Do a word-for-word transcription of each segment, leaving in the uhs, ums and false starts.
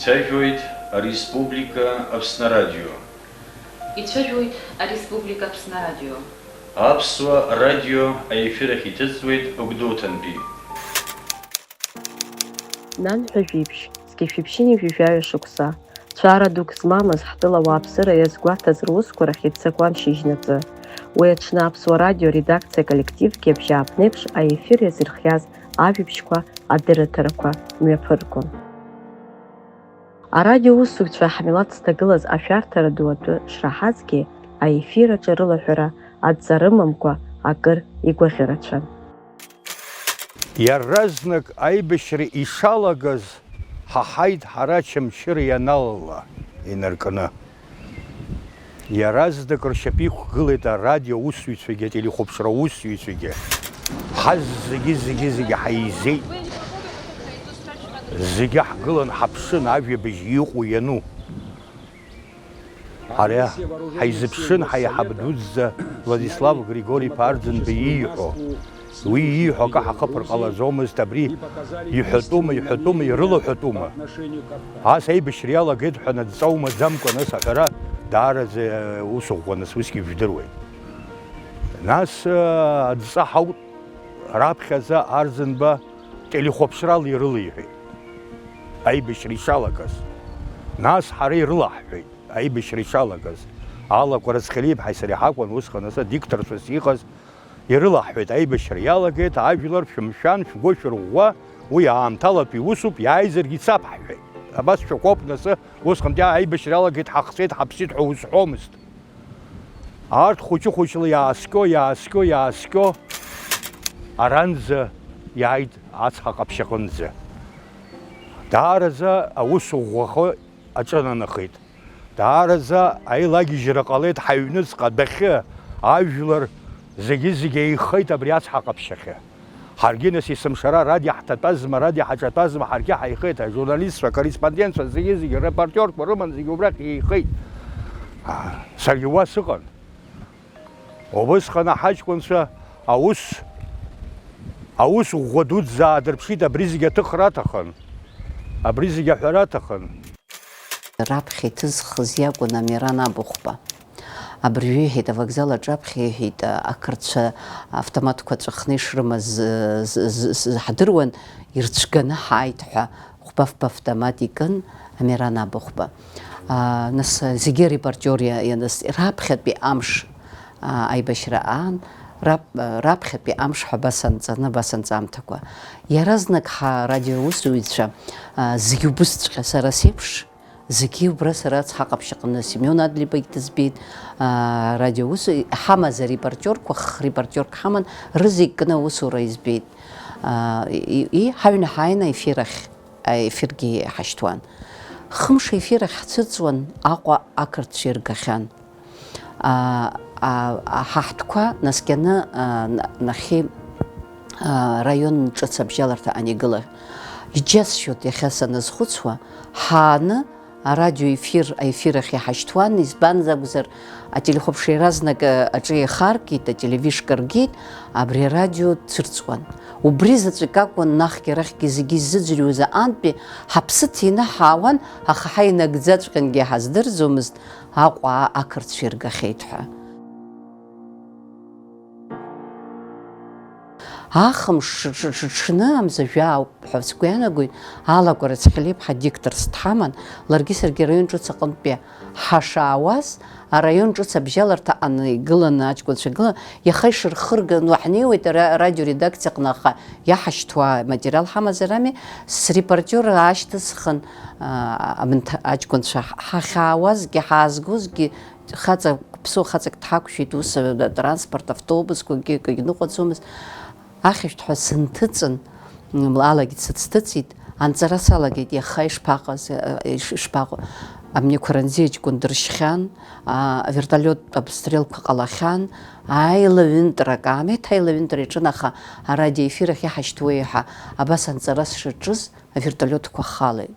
Ицәажәоит Ареспублика Аԥсны Радио. Ицәажәоит Ареспублика Аԥсны Радио. Аԥсуа радио аефир ахь иҭыҵуеит Гәдоуҭантәи. Нанҳәа жәиԥшь, зқьи жәшәи ԥшьынҩажәи жәаҩа шықәса, цәара дук змамыз ҳтәыла ауааԥсыра иазгәаҭаз русқәа рахь иццакуан шьыжьнаҵы. Уи аҽны Аԥсуа радио аредакциа аколлективгьы абжьааԥнеиԥш аефир иазырхиаз ажәабжьқәа адырраҭарақәа мҩаԥыргон. Арадиоусзуҩцәа ҳмилаҭ зҭагылаз ашәарҭара ду атәы шраҳазгьы, аефир аҿы рылаҳәара адҵа рымамкәа акыр игәаӷьырацәан. Иаразнак аибашьра ишалагаз ҳаҳаит ҳара Очамчыра ианалала инаркны. Иаразнак ршьапы иқәгылеит арадио аусзуҩцәагьы, ателехәаԥшра аусзуҩцәагьы. Ҳаззегьы, зегьы, зегьы ҳаизеит. Зегьы ҳгылан ҳаԥшын, ажәабжь иҟоу иану. Ҳара ҳаизыԥшын ҳаиҳаб дуӡӡа Владислав Григори-иԥа Арӡынба ииҳәо. Уи ииҳәо акы ҳахыԥар ҟалаӡомызт, абри иҳәатәума, иҳәатәума, ирылаҳәатәума? Ас аибашьра иалагеит ҳәа надҵа умаӡамкәа, нас аҳәара даараӡа ус ӷәӷәа, нас усгьы жәдыруеит. Нас, э, адҵа ҳауп, раԥхьаӡа Арӡынба телехәаԥшрала ирылеиҳәеит, аибашьра ишалагаз. Нас ҳара ирылаҳҳәеит, аибашьра ишалагаз. Алакәара Цхелиаԥҳаи сареи ҳакәын усҟан аса дикторшәас иҟаз. Ирылаҳҳәеит, аибашьра иалагеит, ажәлар шәымшәан, шәгәы шәырӷәӷәа, уи аамҭалатәи усуп, иааизаргьы ицап ҳҳәеит. Абас шәакоуп, нас, усҟантәи аибашьра иалагеит, ҳахҵәеит, ҳаԥсит ҳәа узҳәомызт. Арҭ хәыҷы-хәыҷла иааскьо, иааскьо, иааскьо, аранӡа иааит, ацҳа ҟаԥшь аҟынӡа. Даараӡа аус ӷәӷәахо аҿынанахеит. Даараӡа аилагьежьра ҟалеит ҳаҩныҵҟа адәахьы, ажәлар зегьы-зегьы еихеит абри ацҳа ҟаԥшь ахьы. Ҳаргьы, нас, есымшара радио ҳҭатәазма, радио ҳаҿатәазма, ҳаргьы ҳаихеит, ажурналистцәа, акорреспондентцәа, зегьы-зегьы репортерқәа рыман, зегьы убрахь еихеит. Саргьы уа сыҟан. Убысҟан аҳаҷкәынцәа аус, аус ӷәӷәа дуӡӡа аадырԥшит, абри зегьы аҭыхра аҭахын, абри зегьы аҳәара аҭахын. Раԥхьа иҭызхыз иакәын Амиран Абыхәба. Абыржәы иҳәеит, авокзал аҿаԥхьа иҳәеит, ақырҭцәа автоматқәа ҵәахны ишрымаз, з-, з-, з-, ҳдыруан, ирцәганы ҳааит ҳәа, хәба-фба автомат икын Амиран Абыхәба. Аа, нас зегьы арепортиор иа-, ианыз, раԥхьатәи амш, аа, аибашьра аан, рап-, раԥхьатәи амш ҳәа абас анҵаны, абас анҵамҭақәа. Иаразнак ҳарадиоусзуҩцәа, аа, зегьы убысҵәҟьа сара сеиԥш, зегьы убра сара ацҳа ҟаԥшь аҟны Семион Адлеибагь дызбеит, аа, радиоус ҳамаз арепортиорқәа, хх-репортиорк ҳаман, рызегь кны аусура избеит. Аа, и, и, ҳаҩны ҳааины аефир ахь, аефиргьы ҳашьҭуан. Хымш аефир ахь ҳцәыҵуан, Аҟәа ақырҭцәа иргахьан. Аа, аа, ҳа ҳтәқәа наскьаны, аа, на-, нахьхьи, аа, раион ҿыц абжьаларҭа анигыла. Иџьасшьоит иахьа саназхәыцуа, ҳааны арадиоефир аефир ахь иҳашьҭуан, избанзакәзар, ателехәаԥшра иаразнак, а, аҿы еихаркит, ателевишка ргеит, абри арадио цәырҵуан. Убри заҵәык акәын наҟгьы арахьгьы зегьы иззыӡырҩуаз аҟантәи, ҳаԥсы ҭины ҳаауан, аха ҳаинагӡаҵәҟьангьы ҳаздырӡомызт, Аҟәа ақырҭцәа иргахьеит ҳәа. Ахымш ш-, ш-, ш-, ҽны амза жәаа ауп ҳәа сгәы иаанагоит, Алакәара Цхелиаԥҳа дикторс дҳаман, ларгьы саргьы араион ҿыц аҟынтәи ҳашаауаз, араион ҿыц абжьаларҭа аҟны игыланы, аҷкәынцәа гылан, иаха ишырхырганы ҳнеиуеит ара-, арадиоредакциа аҟны, аха иаҳашьҭуа аматериал ҳамазар ами, срепортиор аашьҭысхын, аа, амынҭ-, аҷкәынцәа ҳ-, ҳахьаауазгьы, ҳаазгозгьы, хаҵа, ԥсуа хаҵак дҳақәшәеит, ус, атранспорт, автобусқәагьы акгьы ныҟәаӡомызт. Ахьышәҭҳәа сынҭыҵын, м, алагьы сыцҭыҵит, анҵара салагеит, иаха ишԥаҟаз, э, иш-, ишԥаҟоу? Амни Қәаранӡиа ҷкәын дыршьхьан, а, авертолиоттә обстрелқәа ҟалахьан, аилаҩынтра, акаамеҭ аилаҩынтра иаҿын, аха арадиоефир ахь иҳашьҭуеи ҳәа абас анҵара сшаҿыз, авертолиотқәа халеит.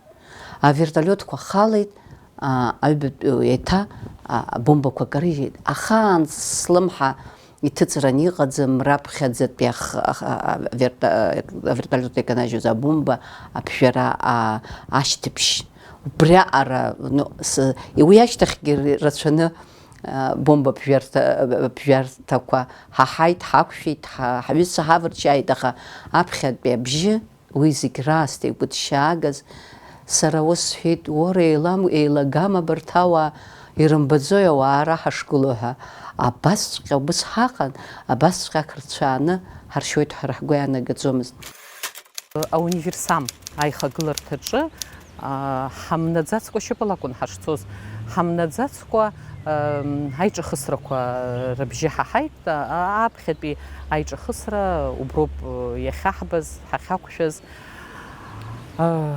Авертолиотқәа халеит, а, аҩбатәи еиҭа, а, абомбақәа карыжьит. Ахаан слымҳа иҭыҵран иҟаӡам раԥхьаӡатәи ах-, ах-, а, аверта-, а, авертолиот иаканажьуаз абомба аԥжәара, а, ашьҭыбжь. Убриаҟара, ну, с-, уи ашьҭахьгьы рацәаны, а, бомба ԥжәарҭа-, ԥжәарҭақәа ҳаҳаит, ҳақәшәеит, ҳа-, ҳҩызцәа ҳавырчааит, аха аԥхьатәи абжьы, уи зегь раасҭа игәыҭшьаагаз, сара ус сҳәеит, уара, еилам-, еилагам абарҭ ауаа, ирымбаӡои ауаа ара ҳашгылоу ҳәа, абасҵәҟьа убыс ҳаҟан, абасҵәҟьа ақырҭцәа ааны ҳаршьуеит ҳәа ҳгәы иаанагаӡомызт. Ауниверсам аихагыларҭаҿы, аа, ҳамнаӡацкәа шьапыла акәын ҳашцоз, ҳамнаӡацкәа, ам, аиҿахысрақәа рыбжьы ҳаҳаит, а-, аԥхьатәи аиҿахысра уброуп, иахьаҳбаз, ҳахьақәшәаз. Аа,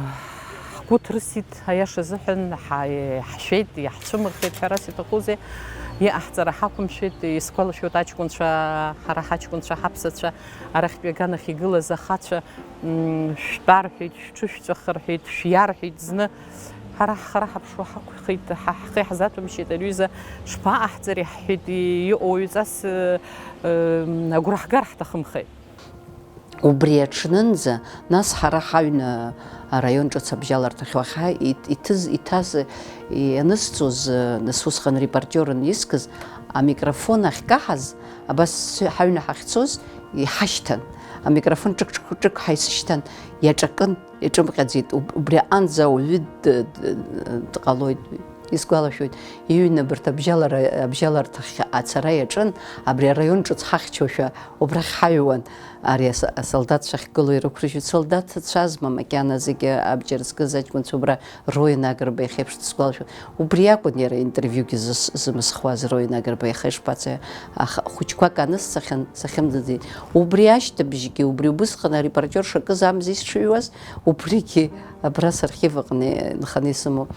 ҳгәы ҭрысит, аиаша азыҳәан, ҳа-, ҳшәеит, иаҳцәымыӷхеит, ҳәарас иҭахузеи, иҟаҳҵара ҳақәымшәеит, исгәалашәоит аҷкәынцәа, ҳара ҳаҷкәынцәа, ҳаԥсацәа, арахьтәи аганахь игылаз ахацәа, м, шәтәа рҳәеит, шәҽышәҵәах рҳәеит, шәиа рҳәеит зны. Ҳара ҳхара ҳаԥшуа ҳақәхеит, ҳа ҳхы иаҳзаҭәамшьеит, ари аҩыза шԥаҟаҳҵари ҳҳәеит, иҟоу ҩҵас, ы, ы, агәра ҳгар ҳҭахымхеит. Убри аҽнынӡа, нас ҳара ҳаҩны араион ҿыц абжьаларҭахь уахьа ит-, иҭыз, иҭаз, ианысҵоз, нас усҟан репортиорын искыз, амикрофон ахькаҳаз, абас ҳаҩны ҳахьцоз, иҳашьҭан. Амикрофон ҿык-ҿык-ҿык ҳәа исышьҭан, иаҿакын, иҿымҟьаӡеит. Уб-, убри аҟынӡа ауаҩы д-, д-, дҟалоит. Исгәалашәоит, иҩны абарҭ абжьалара, абжьаларҭахь ацара иаҿын, абри араион ҿыц ҳахьчошәа убрахь ҳаҩуан, ари ас-, асолдаҭцәа ахьгылоу ирықәрыжьуеит, солдаҭцәазма макьана зегьы абџьар зкыз аҷкәынцәа убра Роин Агрба иахьеиԥш дысгәалашәоит. Убри акәын иара интервиугьы зыс-, зымысхуаз Роин Агрба иаха ишԥацеи, аха хәыҷқәак анысҵахьан, сахьымӡаӡеит. Убри ашьҭыбжьгьы, убри убысҟан арепортиор шакыз амзи сшыҩуаз, убригьы абра сархив аҟны нханы исымоуп.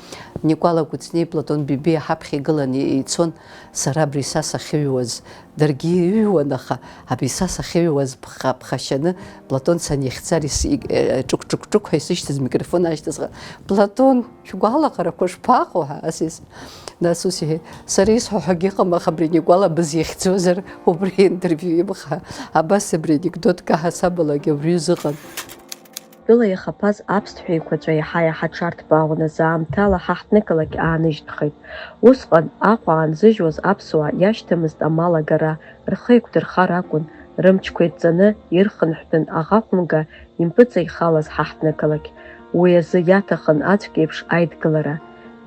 Никәала Кәыҵниеи Платон Бебиа ҳаԥхьа игыланы ицон, сара абри са сахьыҩуаз. Даргьы иҩуан, аха абри са сахьыҩуаз ԥха-, ԥхашьаны Платон санихьӡар ис-, и-, э, ҿык-ҿык-ҿык ҳәа исышьҭыз микрофон ашьҭысхын, Платон, шәгәалаҟарақәа шԥаҟоу ҳәа, асис. Нас ус иҳәеит, сара исҳәо ҳәагьы ыҟам, аха абри Никәала бызихьӡозар, убри интервиу имха. Абас абри анекдот каҳасабалагьы абри изыҟан. Тәыла иахаԥаз аԥсҭҳәа еиқәаҵәа иаҳа-иаҳа ҽарҭбаауан азы аамҭала ҳаҳҭнықалақь ааныжьтәхеит. Усҟан Аҟәа аанзыжьуаз аԥсуаа иашьҭамызт амал агара, рхы еиқәдырхар акәын, рымчқәа еидҵаны ирхынҳәтәын аӷа хәымга импыҵеихалаз ҳаҳҭнықалақь. Уи азы иаҭахын аӡәк еиԥш аидгылара.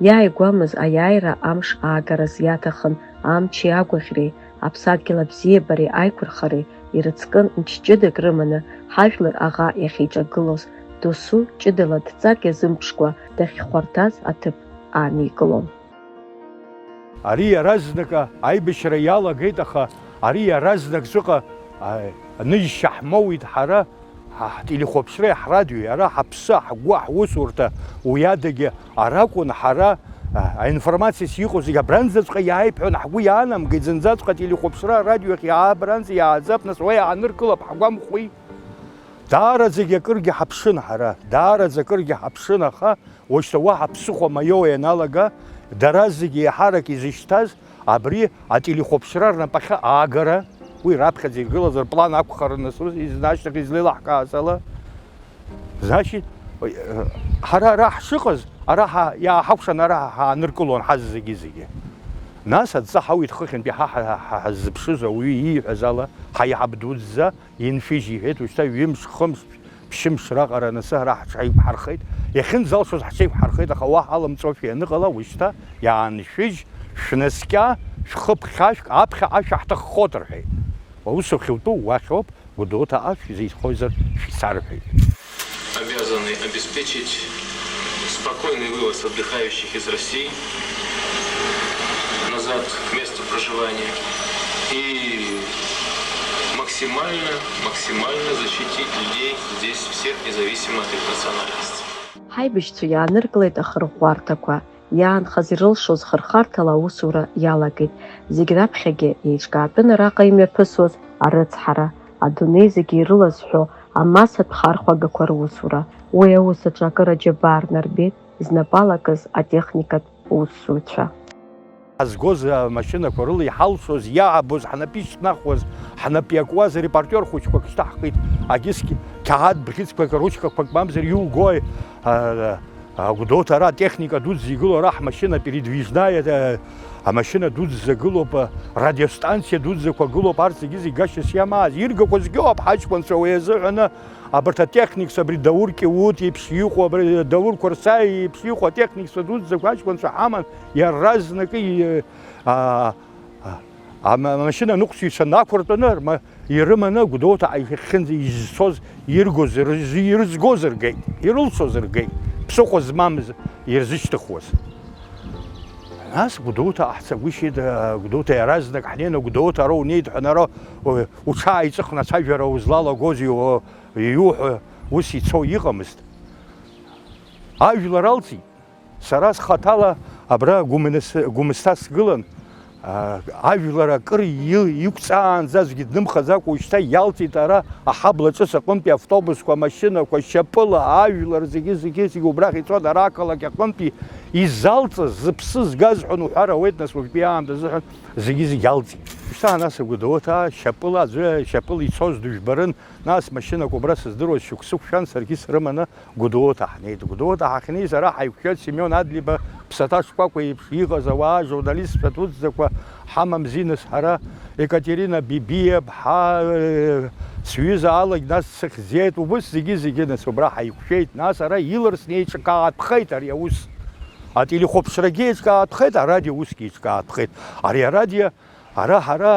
Иааигәамыз аиааира амш аагараз иаҭахын амчи агәаӷьреи, аԥсадгьыл абзиабареи аиқәырхареи ирыцкын мч ҷыдак рыманы ҳажәлар аӷа иахьиҿагылоз, досу ҷыдала дҵак иазымԥшкәа дахьхәарҭаз аҭыԥ ааникылон. Ари иаразнак аибашьра иалагеит, аха ари иаразнак ҵәыҟа, а, ныжьшьа ҳмоуит ҳара, ҳа-, ҳтелехәаԥшреи ҳрадиои, ара ҳаԥсы, ҳгәы, ҳусурҭа, уи адагьы аракәын ҳара, а, аинформациас иҟоу зегьы абранӡаҵәҟьа иааип ҳәа ҳгәы иаанамгеит, зынӡаҵәҟьа ателехәаԥшра арадио ахь иаабранӡа иааӡап, нас уа иааныркылап ҳгәамхәи? Даараӡагьы акыргьы ҳаԥшын ҳара, даараӡа акыргьы ҳаԥшын, аха уажәшьҭа уаҳа ԥсыхәа маио ианалага, дара зегьы еиҳарак изышьҭаз абри ателехәаԥшра рнапахьы аагара, уи раԥхьаӡа иргылаз рплан акәхарын, нас ус изны ашьҭахь излеилаҳкааз ала. Значит, ҳара ара ҳшыҟаз, ара ҳа-, иааҳакәшан ара ҳааныркылон ҳазегьы-зегьы. Нас адҵа ҳауит хыхьынтәи ҳа, ҳа, ҳа, ҳа ҳаззыԥшыз ауаҩы ииҳәаз ала, ҳаиҳаб дуӡӡа иншәыжь иҳәеит, уажәшьҭа ҩымш, хымш, ԥшьымш раҟара анысы ара ҳҽеиқәҳархеит. Иахьынӡалшоз ҳҽеиқәҳархеит, аха уаҳа алымҵуашәа ианыҟала, уажәшьҭа иааншәыжь, шәнаскьа, шәхы ԥхьашәк, аԥхьаҟа шәаҳҭаххоит рҳәеит. Аус ахьутәу уахьоуп, Гәдоуҭаҟа шәзеизхозар шәцар рҳәеит. Обязаны обеспечить спокойный вывоз отдыхающих из России назад к месту проживания и максимально, максимально защитить людей здесь всех, независимо от их национальности. Ҳаибашьцәа иааныркылеит ахырӷәӷәарҭақәа, иаанхаз ирылшоз хырхарҭала аусура иалагеит. Зегь раԥхьагьы еиҿкаатәын араҟа имҩаԥысуаз арыцҳара, адунеи зегьы ирылазҳәо амассатә хархәагақәа русура. Уи аус аҿы акыр аџьабаа рнарбеит знапы алакыз атехникатә усзуҩцәа. Ҳазгоз амашьынақәа рыла иҳалшоз, иаабоз, ҳнапы ишьҭнахуаз, ҳнапы иакуаз репортер хәыҷқәак шьҭаҳхит, агьысгь қьаҳад бӷьыцқәак, ручкақәак мамзар иугои, а, Гәдоуҭа ара атехника дуӡӡа игылоу, ара ҳмашьына передвижная, э, амашьына дуӡӡа гылоуп, э, радиостанциа дуӡӡақәа гылоуп, арҭ зегьы-зегь гашьас иамааз, иргақәа зқьуа ҳаҷкәынцәа уи азыҳәаны, абарҭ атехникцәа, абри Даур Кьиут иеиԥш иҟоу, абри Даур Қәарсаиа иеиԥш иҟоу атехникцәа дуӡӡақәа аҷкәынцәа ҳаман, иаразнакы и-, а, а, ама-, амашьына ныҟәцаҩцәа нақәыртәаны, рма-, ирыманы Гәдоуҭаҟа иахьынӡа изцоз, иргоз, ирыз-, ирызгоз ргеит, ирылшоз ргеит, ԥсыхәа змамыз ирзышьҭыхуаз. Нас Гәдоуҭаҟа ҳцагәышьеит, а, Гәдоуҭа иаразнак ҳнеины, Гәдоуҭа ара унеит ҳәа, ара, о, уҽааиҵыхны ацәажәара узлалагозеи, о, иуҳәо ус ицо иҟамызт. Ажәлар алҵит. Сара схаҭала абра Гәымныс-, Гәымсҭа сгылан, а, ажәлар акыр ил-, иқәҵаанӡа аӡәгьы днымхаӡакәа уажәшьҭа иалҵит ара аҳабла ҿыц аҟынтәи автобусқәа, амашьынақәа, шьапыла, ажәлар зегьы, зегьы, зегьы убрахь ицон, ара ақалақь аҟынтәи изалҵыз, зыԥсы згаз ҳәа уҳәар ауеит, нас уажәтәи аамҭазыҳәан зегьы, зегьы алҵит. Шьҭа нас Гәдоуҭа шьапыла аӡәы шьапыла ицоз дыжәбарын, нас машьынак убра сыздыруаз шықәсықәшәан, саргьы срыманы Гәдоуҭа ҳнеит. Гәдоуҭа ҳахьнеиз ара ҳаиқәшәеит Семион Адлеиба ԥсаҭа шкәакәа еиԥш иҟаз ауаа, ажурналистцәа дуӡӡақәа ҳамамзи, нас ҳара Екатерина Бибиа ԥҳа, э, сҩыза алагь нас дсыхьӡеит, убыс зегьы-зегьы нас убра ҳаиқәшәеит. Нас ара иларсны еиҿкаатәхеит ари аус. Ателехәаԥшрагьы еиҿкаатәхеит, арадио усгьы еиҿкаатәхеит. Ари арадио ара ҳара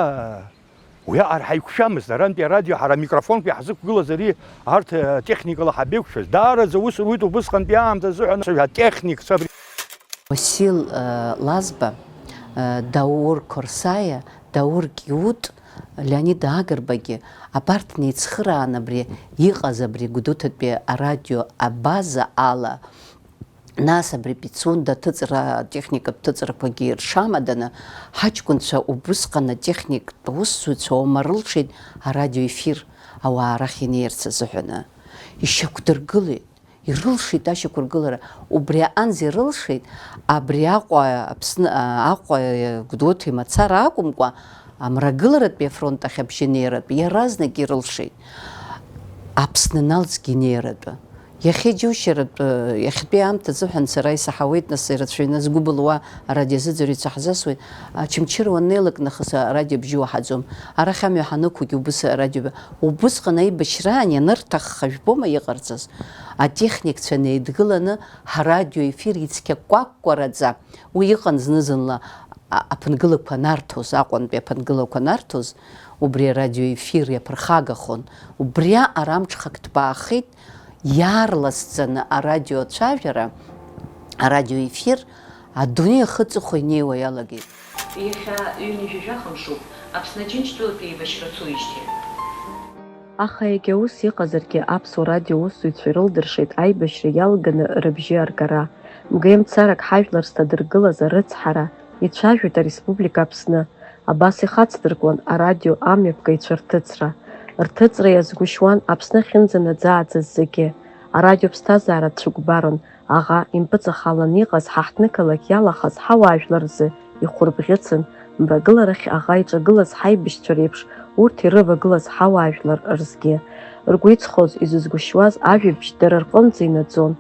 Уиаҟара ҳаиқәшәамызт, арантәи арадио ҳара амикрофонқәа иаҳзықәгылаз ари, арҭ, э, техникала ҳабеиқәшәаз. Даараӡа ус руит убысҟантәи аамҭазы ҳәа, атехникцәа абри. Уасил, э, Лазба, э, Даур Қорсаиа, Даур Кьиут, Леонид Агрбагьы, абарҭ неицхыраан абри иҟаз абри Гәдоуҭатәи арадио абаза ала, Нас абри Пицунда аҭыҵра, атехникатә ҭыҵрақәагьы рҽамаданы, ҳаҷкәынцәа убысҟан атехниктә усзуҩцәа уамарылшеит арадиоефир ауаа рахь инеирц азыҳәаны. Ишьақәдыргылеит, ирылшеит ашьақәыргылара. Убри аҟынӡа ирылшеит, абри Аҟәа, Аԥсны, Аҟәа, Гәдоуҭа имацара акәымкәа, Амрагыларатәи афронт ахь абжьы неиратәы иаразнак ирылшеит. Аԥсны налҵгьы инеиратәы. Иахьа џьушьаратәы, иахьатәи аамҭа азыҳәан сара исаҳауеит, нас ирацәаҩны згәы былуа арадио азыӡырҩцәа ҳзасуеит. Очамчыра уаннеилак нахыс арадио абжьы уаҳаӡом. Арахь амҩа ҳанықәугьы убыс арадио, убысҟан аибашьраан ианырҭахха жәбома иҟарҵаз? Атехникцәа неидгыланы ҳарадиоефир ицқьакәакәараӡа уи иҟан зны-зынла. А-, аԥынгылақәа анарҭоз, Аҟәантәи аԥынгылақәа анарҭоз, убри арадиоефир иаԥырхагахон. Убриаҟара амҽхак ҭбаахеит, иаарласӡаны арадиоцәажәара, арадиоефир адунеи ахы аҵыхәа инеиуа иалагеит. Иахьа ҩынҩажәи жәаха мшуп, Аԥсны Аџьынџьтәылатә еибашьра цоижьҭеи. Аха иагьа ус иҟазаргьы, Аԥсуа радио усзуҩцәа ирылдыршеит аибашьра иалганы рыбжьы аргара. Мгеимцарак ҳажәлар зҭадыргылаз арыцҳара, ицәажәоит ареспублика Аԥсны. Абас ихацдыркуан арадио амҩаԥгаҩцәа рҭыҵра. Рҭыҵра иазгәышьуан Аԥсны ахьынӡанаӡааӡаз зегьы. Арадио ԥсҭазаара дцәыкәбарон, аӷа импыҵахаланы иҟаз ҳа ҳҭнықалақь иалахаз ҳауаажәлар рзы ихәырбӷьыцын, мрагыларахь аӷа иҿагылаз ҳаибашьцәа реиԥш урҭ ирывагылаз ҳауаажәлар рзгьы. Ргәы иҵхоз, изызгәышьуаз ажәабжь дара рҟынӡа инаӡон.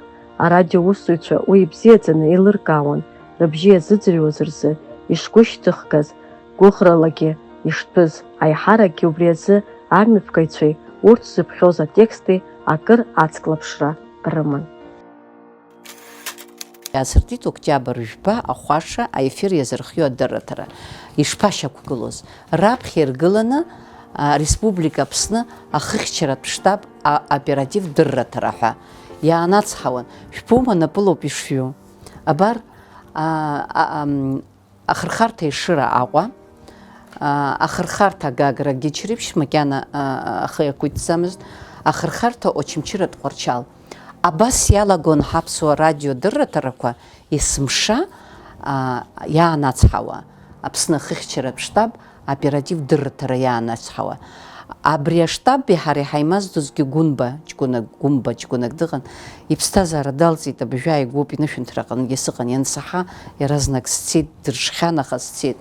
Арадио усзуҩцәа уи ибзиаӡаны еилыркаауан, рыбжьы иазыӡырҩуаз рзы ишгәышьҭыхгаз, гәыӷралагьы иштәыз, аиҳаракгьы убри азы амҩаԥгаҩцәеи урҭ зыԥхьоз атексти акыр ацклаԥшра рыман. Иаасыртит октиабр жәба ахәаша аефир иазырхиоу адырраҭара ишԥашьақәгылоз, раԥхьа иргыланы, а, Республика Аԥсны ахыхьчаратә штаб, а, оператив дырраҭара ҳәа иаанацҳауан. Шәԥума напылоуп ишҩу. Абар, а, а, ам, Ахырхарҭа Ешыра Аҟәа, аа, ахырхарҭа Гагра Гьечрыԥшь макьана, аа, ахы иақәиҭӡамызт, ахырхарҭа Очамчыра Тҟәарчал. Абас иалагон ҳаԥсуа радио дырраҭарақәа есымша, аа, иаанацҳауа, Аԥсны ахыхьчаратә штаб аоператив дырраҭара иаанацҳауа. Абри аштаби ҳареи ҳаимаздозгьы Гәынба ҷкәынак, Гәымба ҷкәынак дыҟан. Иԥсҭазаара далҵит, абыржәы ааигәоуп, инышәынҭраҟынгьы сыҟан, иансаҳа, иаразнак сцеит, дырҽхьан, аха сцеит.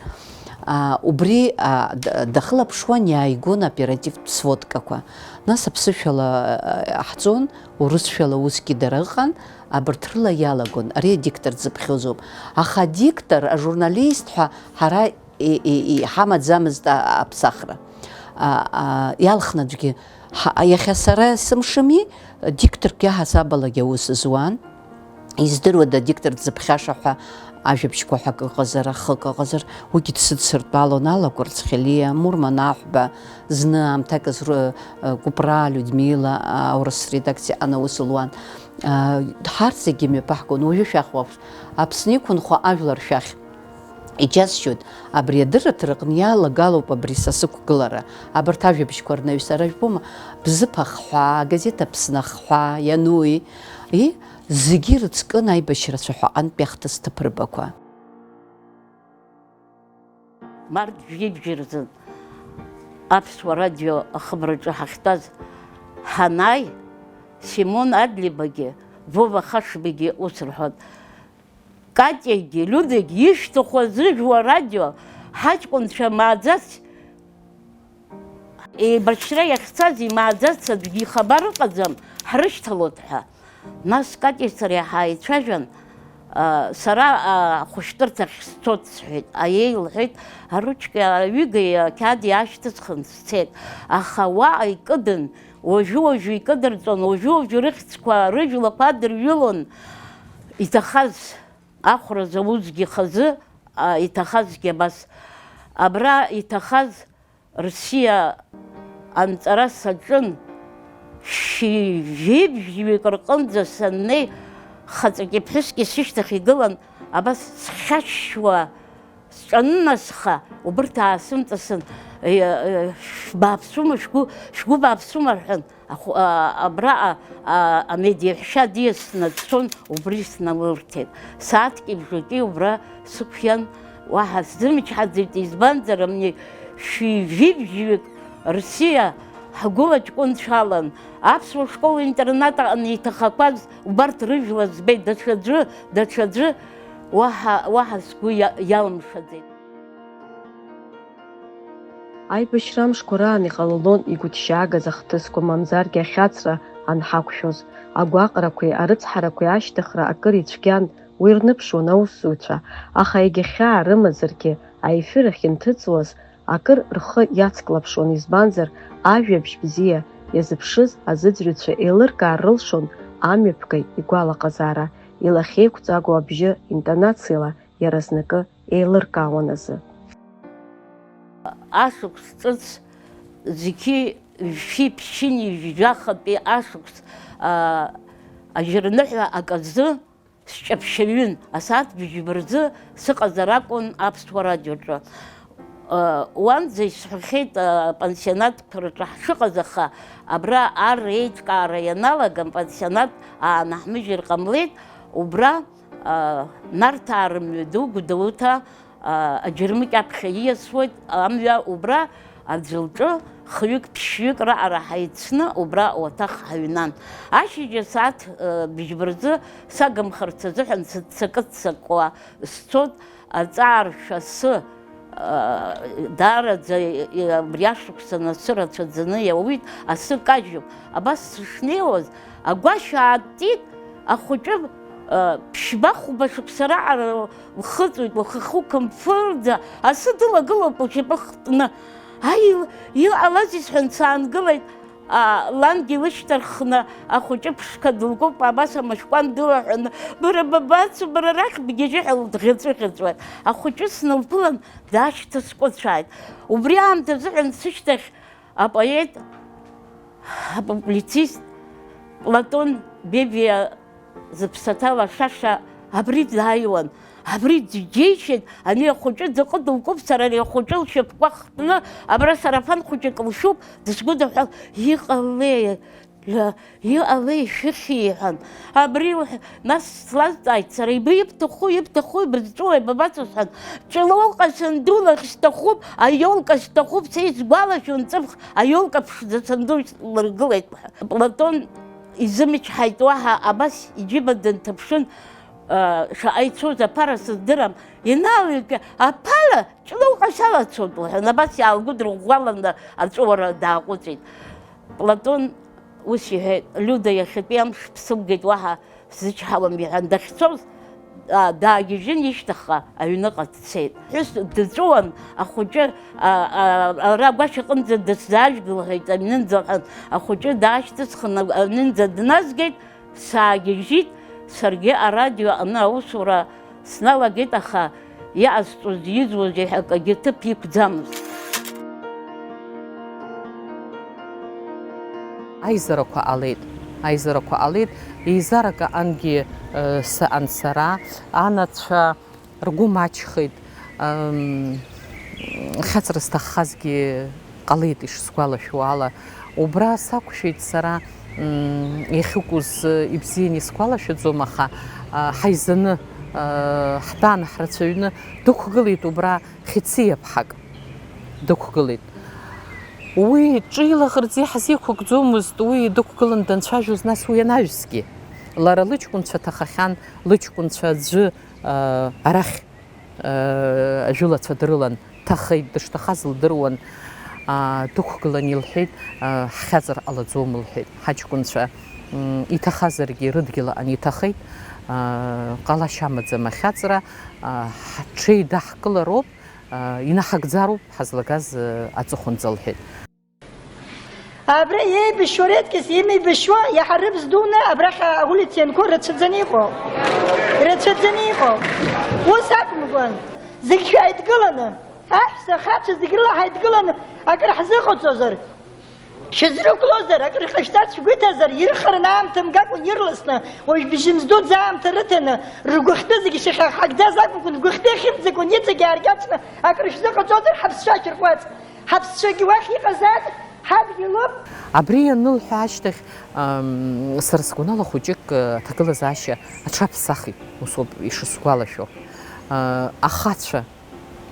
А, убри, а, д-, дахылаԥшуан, иааигон аоперативтә сводкақәа. Нас аԥсышәала, а, ҳҵон, урысшәала усгьы дара ыҟан, абарҭ рыла иалагон. Ари адиктор дзыԥхьозоуп. Аха адиктор, ажурналист ҳәа ҳара и-, и-, иҳамаӡамызт а-, аԥсахра. А, а, иалхны аӡәгьы. Ҳа-, иахьа сара сымшыми, дикторк иаҳасабалагьы аус зуан. Издыруада, диктор дзыԥхьаша ҳәа ажәабжьқәа ҳәа акы ыҟазар, ахы акы ыҟазар, уигьы дсыдсыртәалон, Алла Кәарцхелиа, Мурман Аҳәба, зны аамҭак азру-, Кәыпраа Людмила, аурыс редакциа аҟны аус луан. Ҳарҭ зегьы мҩаԥаҳгон, уажәы шәахь уаԥш-, Аԥсны иқәынхо ажәлар шәахь. Иџьасшьоит, абри адырраҭара аҟны иалагалоуп абри са сықәгылара. Абарҭ ажәабжьқәа рнаҩс ара жәбома, Бзыԥ ахҳәаа, агазеҭ Аԥсны ахҳәаа, иануи, и, зегьы ирыцкын аибашьра цәаҳәаҟынтәи ахҭыс ҭыԥырбақәа. Март жәибжь рзын Аԥсуа радио ахыбраҿы ҳахьтәаз ҳанааи, Симон Адлибагьы Вова Хашбагьы ус рҳәон, Катиагьы Людагьы ишьҭаху азыжәуа радио ҳаҷкәынцәа мааӡас еибашьра иахьцаз имааӡац аӡәгьы ихабар ыҟаӡам, ҳрышьҭалоит ҳәа. Нас Катиеи сареи ҳааицәажәан, а, сара ахәышәтәырҭахь сцоит сҳәеит. Аиеи, лҳәеит, аручки аҩыгеи ақьаад иаашьҭысхын сцеит. Аха уаҟа икыдын, уажәы-уажәы икыдырҵон, уажәы-уажәы рыхьӡқәа, рыжәлақәа адырҩылон. Иҭахаз ахәра зауазгьы хазы, а, иҭахазгьы абас. Абра иҭахаз Рсиа анҵара саҿын. Шьыжьи бжьҩык рҟынӡа саннеи, хаҵаки ԥҳәыски сышьҭахь игылан, абас схьашьшьуа, сҿанынасха, убырҭ аасымҵасын, е, е, шәбааԥсума, шәгәы, шәгәы бааԥсума рҳәан, ахә-, а, абраҟа, а, амедеҳәшьа диасны дцон, убри сналырҭеит. Сааҭки бжаки убра сықәиан, уаҳа сзымчҳаӡеит, избанзар, амни шәи жәибжьҩык Рсиа ҳгәыла ҷкәынцәалан, аԥсуа школ-интернат аҟны иҭахақәаз убарҭ рыжәла збеит, даҽаӡәы, даҽаӡәы уаҳа, уаҳа сгәы иа-, иалымшаӡеит. Аибашьра амшқәа раан иҟалалон игәыҭшьаагаз ахҭысқәа, мамзаргьы ахьаҵра анҳақәшәоз, агәаҟрақәеи арыцҳарақәеи ашьҭыхра акыр ицәгьан, уи рныԥшуан аусзуҩцәа, аха егьа хьаа рымазаргьы, аефир ахь инҭыҵуаз, акыр рхы иацклаԥшуан, избанзар, ажәабжь бзиа иазыԥшыз азыӡырҩцәа еилыркаар рылшон амҩаԥгаҩ игәалаҟазаара, илахьеиқәҵагоу абжьы интонациала иаразнакы еилыркаауан азы. Ашықәс ҿыц зқьи жәшәи ԥшьыни жәахатәи ашықәс, аа, ажьырныҳәа аказы сҷаԥшьаҩын, асааҭ быжьба рзы сыҟазар акәын Аԥсуа радиоҿы. Уанӡа исҳәахьеит, апансионатқәа рҿы ҳшыҟаз, аха абра ар еиҿкаара ианалага, апансионат аанаҳмыжьыр ҟамлеит, убра, Нарҭаа рымҩаду Гәдоуҭа, аџьармыкьа аԥхьа ииасуеит амҩа, убра аӡә лҿы хҩык-ԥшьҩык раҟара ҳаицны убра ауаҭах ҳаҩнан. Ашьыжь асааҭ, э, быжьба рзы сагымхарц азыҳәан сыццакы-ццакуа сцот, аҵааршә асы, э, даараӡа, э, абри ашықәсан асы рацәаӡаны иауит, асы кажьуп. Абас сышнеиуаз, агәашә ааттит, ахәыҷы, э, ԥшьба-хәба шықәса раҟара лхыҵуеит, лхахәы қымфырӡа, асы дылагылоуп лшьапы хтны. Аи, иҟалазеи сҳәан, саангылеит, а, лангьы илышьҭарххны ахәыҷы ԥшқа дылкуп, абас амашәкәан дылаҳәаны, бара бабацо, бара арахь бгьежьы ҳәа лдӷьаҵәыӷьаҵәуеит. Ахәыҷы снылԥылан, даашьҭыскәыцәааит. Убри аамҭазыҳәан сышьҭахь апоет, апублицист Платон Бебиа зыԥсаҭа лашаша абри дааиуан. Абри џьеишьеит, ани ахәыҷы дзакәы дылкуп, сара ари ахәыҷы лшьапқәа хтны, абра сарафан хәыҷык лшьуп, дысгәыдыҳәҳәал, иҟалеи, иҟалеи, шәыхьи, иҳәан. Абри уҳ-, нас слазҵааит сара, ибы ибҭаху, ибҭаху, ибызҿуи, бабацо сҳәан, ҷлоуҟа санду лахь сҭахуп, аиолка сҭахуп, са исгәалашәон ҵыԥх аиолка ԥшӡа санду слыргылеит. Платон изымчҳаит уаҳа, абас иџьыба дынҭаԥшын, Шаҟа ицоз аԥара сыздырам, ианалыркы, аԥара ҷлоуҟа салацоит, лҳәан, абас иаалгәыдырӷәӷәаланы аҵәуара дааҟәыҵит. Платон ус иҳәеит, Лиуда иахьатәи амш бсымгеит, уаҳа сзычҳауам, иҳәан, дахьцоз, аа, даагьежьын, ишьҭахьҟа аҩныҟа дцеит. Ԥҳәыс дҵәуан, ахәыҷы, аа, аа, ара агәашә аҟынӡа дысзаажәг, лҳәеит, аҩнынӡа, лҳәан, ахәыҷы даашьҭысхын, аҩнынӡа дназгеит. Саагьежьит, саргьы арадио аҟны аусура сналагеит, аха иҟасҵоз, изуаз ҳәа акагьы ҭыԥ иқәӡамызт. Аизарақәа ҟалеит, аизарақәа ҟалеит, еизарак аҟангьы, э, сыҟан сара, анацәа, ргәы маҷхеит, ам, хьаҵра зҭаххазгьы ҟалеит, ишсгәалашәо ала. Убра сақәшәеит сара, м, иахьыкәыз, э, ибзианы исгәалашәаӡом, аха, а, ҳаизаны, а, ҳтәан, ҳрацәаҩны дықәгылеит убра хьыциаԥҳак. Дықәгылеит. Уи ҿи лаӷырӡи ҳзеиқәыкӡомызт, уи дықәгылан данцәажәоз, нас уи анаҩсгьы. Лара лыҷкәынцәа ҭахахьан, лыҷкәынцәа аӡәы, а, арахь, а, ажәылацәа дрылан, ҭахеит, дышҭахаз лдыруан, а, дықәгылан илҳәеит, а, ҳхьаҵыр ҟалаӡом, лҳәеит, ҳаҷкәынцәа, м, иҭахазаргьы рыдгьыл аҟан иҭахеит, а, ҟалашьа амаӡам ахьаҵра, а, ҳҽеидаҳкылароуп, а, инаҳагӡароуп ҳазлагаз, а, аҵыхәанӡа, лҳәеит. Абра еибашьуа редкость, имеибашьуа иаҳа рыбз дуны абрахь аулица ианқәоу рацәаӡаны иҟоуп. Рацәаӡаны иҟоуп. Ус акәымкәан, зегь шәааидгыланы, аҳәса, ахацәа зегь рыла ҳаидгыланы акыр ҳзыҟаҵозар, шәызрықәлозар, акыр ҟашәҵарц шәгәы иҭазар, ирхараны аамҭа мгакәа ирласны, уажә бжьымз дуӡӡа аамҭа рыҭаны, ргәыхьтәы зегь шьахьаҳагӡаз акәымкәан, ргәыхьтәы ахьымӡакәан иҵегь ааркьаҿны акыр шәзыҟаҵозар, ҳаԥсцәа шьарҟәаҵ. Ҳаԥсцәагьы уахь иҟазааз ҳадгьылуп. Абри ианылҳәа ашьҭахь, ам, сара сгәанала хәыҷык, э, аҭагылазаашьа аҽаԥсахит, усоуп ишысгәалашәо. Э, ахацәа,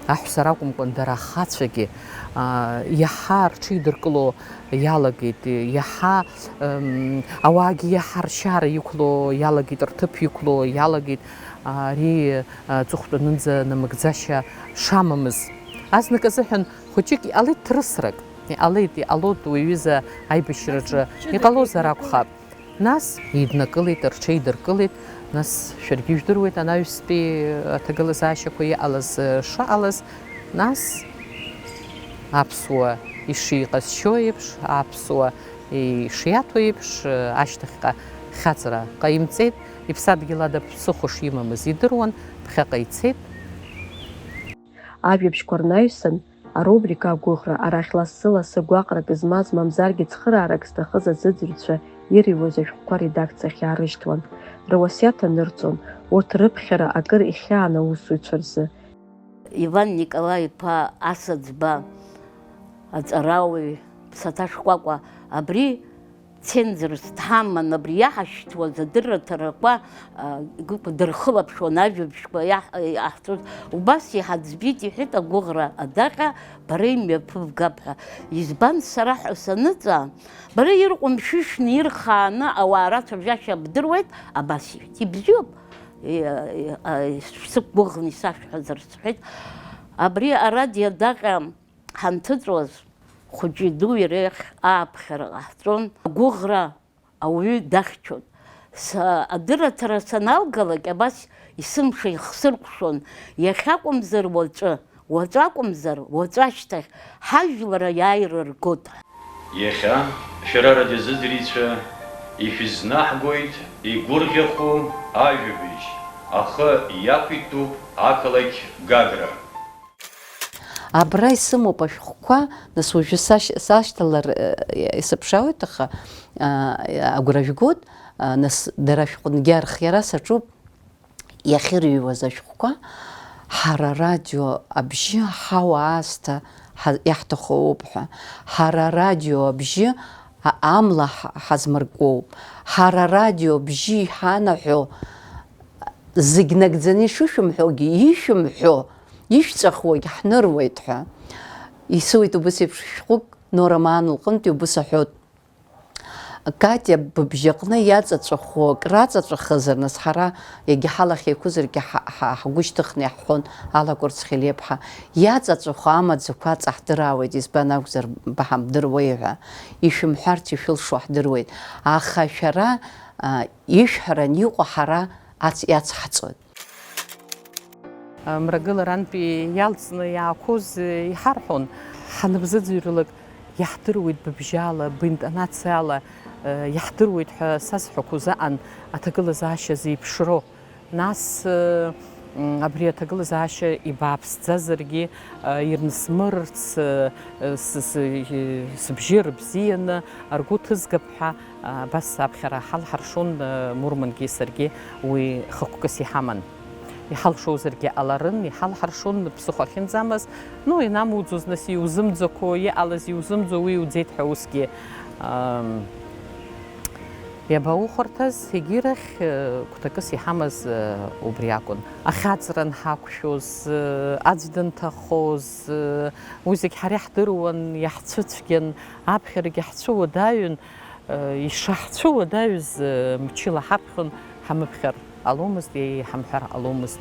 аҳәса ракәымкәан, дара ахацәагьы, а, иаҳа рҽеидыркыло иалагеит, иаҳа, ам, ауаагьы иаҳа ршьара иқәло иалагеит, рҭыԥ иқәло иалагеит, ари, а, аҵыхәтәанынӡа намыгӡашьа шамамыз. Азнык азыҳәан хәыҷык иҟалеит ҭрысрак, иҟалеит, иҟалоит уи аҩыза аибашьраҿы, иҟалозар акәхап. Нас еиднакылеит, рҽеидыркылеит, нас шәаргьы ижәдыруеит анаҩстәи аҭагылазаашьақәа иҟалаз, э, шыҟалаз, нас аԥсуа ишиҟазшьо еиԥш, аԥсуа ишиаҭо еиԥш, э, ашьҭахьҟа хьаҵра ҟаимҵеит, иԥсадгьыл ада ԥсыхәа шимамыз идыруан, ԥхьаҟа ицеит. Ажәабжьқәа рнаҩсан, арубрика «Агәыӷра» арахь лассы-лассы гәаҟрак змаз, мамзаргьы цхыраарак зҭахыз аӡыӡҩцәа ирыҩуаз ашәҟәқәа аредакциахь иаарышьҭуан, руасиаҭ анырҵон, урҭ рыԥхьара акыр ихьаан аусзуҩцәа рзы. Иван Николаи-иԥа Асаӡба, аҵарауаҩ, ԥсаҭа шкәакәа, абри цензорс дҳаман, абри иаҳашьҭуаз адырраҭарақәа, а, гәык-, дырхылаԥшуан, ажәабжьқәа иаҳ-, иаҳҵоз. Убас иҳаӡбеит, иҳәеит, агәыӷра адаҟьа бара имҩаԥывгап ҳәа. Избан, сара ҳәа саныҵаа, бара ирҟәымшәышәны, ирхааны ауаа рацәажәашьа бдыруеит, абас иҳәеит. Ибзиоуп, и-, и-, а, шәсықәгәыӷны исашәҳәазар, сҳәеит. Абри арадио адаҟьа ҳанҭыҵуаз, хәыҷи-дуи реиԥш ааԥхьара ҟаҳҵон, агәыӷра ауаҩы дахьчон. Са адырраҭара саналгалак, абас есымша ихсыркәшон, иахьакәымзар уаҵәы, уаҵәы акәымзар уаҵәы ашьҭахь ҳажәлар аиааира ргоит ҳәа. Иахьа шәара радиозыӡырҩцәа ишәызнаҳгоит игәырӷьахәу ажәабжь, ахы иақәиҭуп ақалақь Гагра. Абра исымоуп ашәҟәқәа, нас уажәы сашь-, сашьҭалар, э, исыԥшаауеит, аха, а, агәра жәгоит, а, нас дара шәҟәынгьы архиара саҿуп, иахьырҩуаз ашәҟәқәа, ҳара радио абжьы аҳауа аасҭа ҳа-, иаҳҭаху ауп ҳәа, ҳара радио абжьы а-, амла ҳа-, ҳазмыркуоуп, ҳара радио абжьы иҳанаҳәо, зегь нагӡаны ишышәымҳәогьы, ишәымҳәо, ишәҵәахуагь ҳныруеит ҳәа. Исоуит убыс еиԥш шәҟәык, Нора Маан лҟынтәи убыс аҳәоит. Катиа быбжьаҟны иаҵаҵәахо, краҵаҵәахызар, нас ҳара, егьа ҳалахь еиқәызаргьы, ҳа-, ҳа-, ҳгәы шьҭыхны иаҳҳәон, Алакәырц Хелиаԥҳа, иаҵаҵәахо амаӡақәа аҵаҳдыраауеит, избан акәзар, баҳамдыруеи ҳәа, ишәымҳәарц ишәылшо ҳдыруеит, аха шәара, а, ишәҳәаран иҟоу ҳара ац-, иацҳҵоит. Мрагыларантәи иалҵны иаақәоз иҳарҳәон, ҳаныбзыӡырҩлак, иаҳдыруеит быбжьала, бинтонациала, иаҳдыруеит ҳәа сазҳәақәоз аҟан аҭагылазаашьа зеиԥшроу. Нас, абри аҭагылазаашьа ибааԥсӡазаргьы, ирнысмырц, с-, с-, сыбжьы рыбзианы ргәы ҭызгап ҳәа, абас аԥхьара ҳалҳаршон, Мурмангьы саргьы уи хықәкыс иҳаман. Иҳалшозаргьы ҟаларын, иҳалҳаршон ԥсыхәа ахьынӡамаз. Ну, ианамуӡоз, нас, иузымӡақәо, иҟалаз иузымӡо, уи иуӡеит ҳәа усгьы, ам, иабаухәарҭаз, егьирахь, э, гәҭакыс иҳамаз, э, убри акәын. Ахьаҵра анҳақәшәоз, э, аӡә данҭахоз, э, уи зегь ҳара иаҳдыруан, иаҳцәыцәгьан, аԥхьарагьы ҳцәыуадаҩын. Ишаҳцәыуадаҩыз мчыла ҳаԥхьон, ҳамыԥхьар ҟаломызт, иҳамҳәар ҟаломызт.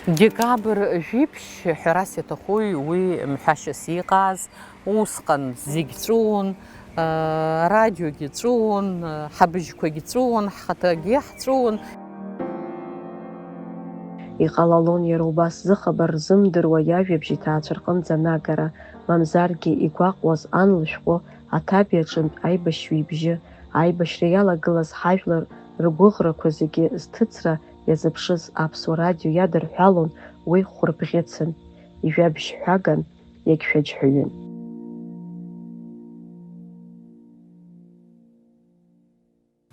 Декабр жәиԥшь, ҳәарас иаҭахуи, уи мҳәашьас иҟаз, усҟан зегь ҵәыуон, арадиогьы ҵәыуон, ҳабыжьқәагь ҵәыуон, ҳхаҭагьы ҳҵәыуон. Иҟалалон иара убас зыхабар рзымдыруа иажәабжь иҭаацәа рҟынӡа анагара, мамзаргьы игәаҟуаз ан лышәҟәы аҭабиаҿынтә аибашьҩы ибжьы, аибашьра иалагылаз ҳажәлар ргәыӷрақәа зегьы зҭыҵра иазыԥшыз Аԥсуа радио иадырҳәалон уи хәырбӷьыцын, ижәабжьҳәаган, иагьшәаџьҳәаҩын.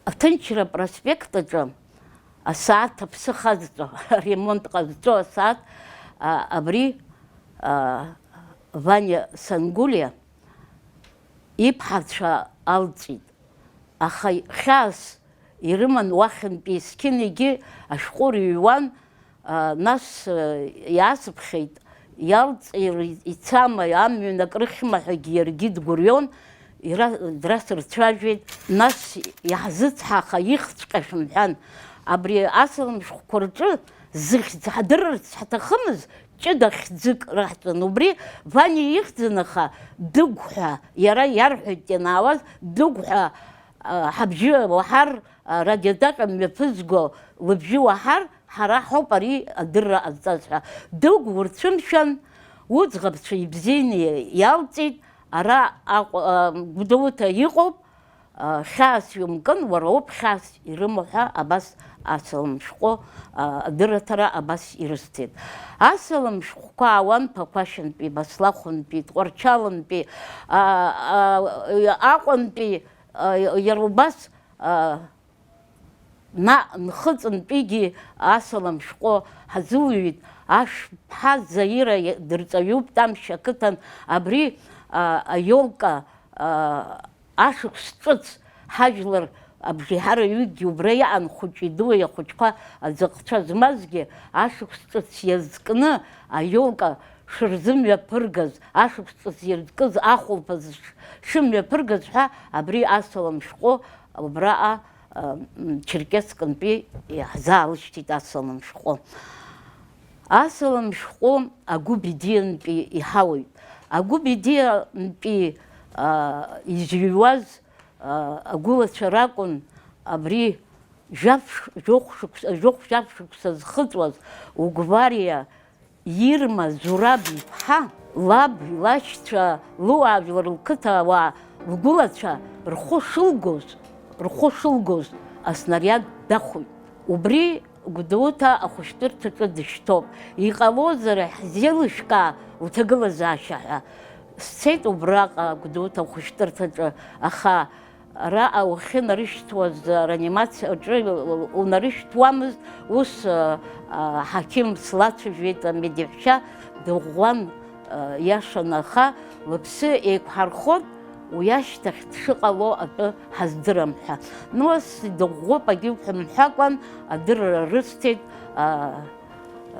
Аҭынчра апроспект аҿы асааҭ аԥсы хазҵо, аремонт ҟазҵо асааҭ, а, абри, а, Ваниа Сангулиа иԥҳацәа алҵит, аха хьаас ирыман уахьынтәи есқьынагьы ашәҟәы рыҩуан, а, нас, а, иаасыԥхьеит, иалҵыр ицама, амҩан акрыхьма ҳәагьы иаргьы дгәырҩон, ира-, драсырцәажәеит, нас иаҳзыцҳа, аха ихҵәҟьа шәымҳәан. Абри асалам шәҟәқәа рҿы зыхьӡ ҳдырырц ҳҭахымыз ҷыда хьӡык раҳҵон. Убри Ваниа ихьӡын, аха Дыгә ҳәа, иара иарҳәеит ианаауаз, Дыгә ҳәа, а, ҳабжьы уаҳар, а, радиотаҟьа мҩаԥызго лыбжьы уаҳар, ҳара ҳауп ари адырра ҟазҵаз ҳәа. Дыгә урцәымшәан, уӡӷабцәа ибзианы иалҵит, ара Аҟәа, а, Гәдоуҭа иҟоуп, а, хьаас иумкын, уара уоуп хьаас ирымоу ҳәа абас асалам шәҟәы, а, адырраҭара абас ирысҭеит. Асалам шәҟәқәа аауан Ԥақәашьынтәи, Баслахәынтәи, Тҟәарчалынтәи, а, а, Аҟәантәи, а, иара убас, а, наҟ Нхыҵынтәигьы асалам шәҟәы ҳазылҩит. Ашәԥҳа Заира дырҵаҩуп Тамшь ақыҭан, абри, а, аиолка, а, ашықәс ҿыц ҳажәлар абжеиҳараҩыкгьы убра иҟан, хәыҷи-дуи ахәыҷқәа аӡыхцәа змазгьы, ашықәс ҿыц иазкны аиолка шырзымҩаԥыргаз, ашықәс ҿыц иазкыз ахәылԥаз ш-, шымҩаԥыргаз ҳәа абри асалам шәҟәы убраҟа, м, Черкессктәи иаҳзаалышьҭит асалам шәҟәы. Асалам шәҟәы Агәы Бедиантәи иҳауеит. Агәы Бедиантәи, а, изыҩуаз, а, агәылацәа ракәын, абри жәаф-, жәохә шықәс-, жәохә-, жәаф шықәса зхыҵуаз Угвариа Ирма Зураб иԥҳа, лаб, лашьцәа, луаажәлар, лқыҭауаа, лгәылацәа рхәы шылгоз, рхәы шылгоз аснариад дахоит. Убри Гәдоуҭа ахәышәтәырҭаҿы дышьҭоуп. Иҟалозар, ҳзеилышәкаа лҭагылазаашьа ҳәа. Сцеит убраҟа, Гәдоуҭа ахәышәтәырҭаҿы, аха араҟа ухьынарышьҭуаз, ареанимациа аҿы унарышьҭуамызт, ус, а, а, аҳақьым слацәажәеит, амедеҳәшьа дыӷәӷәан, а, иашан, аха лыԥсы еиқәҳархот, уи ашьҭахь дшыҟало атәы ҳаздырам ҳәа. Нас дыӷәӷәоуп, агьыгә ҳәа мҳәакәан, адырра рысҭеит, а,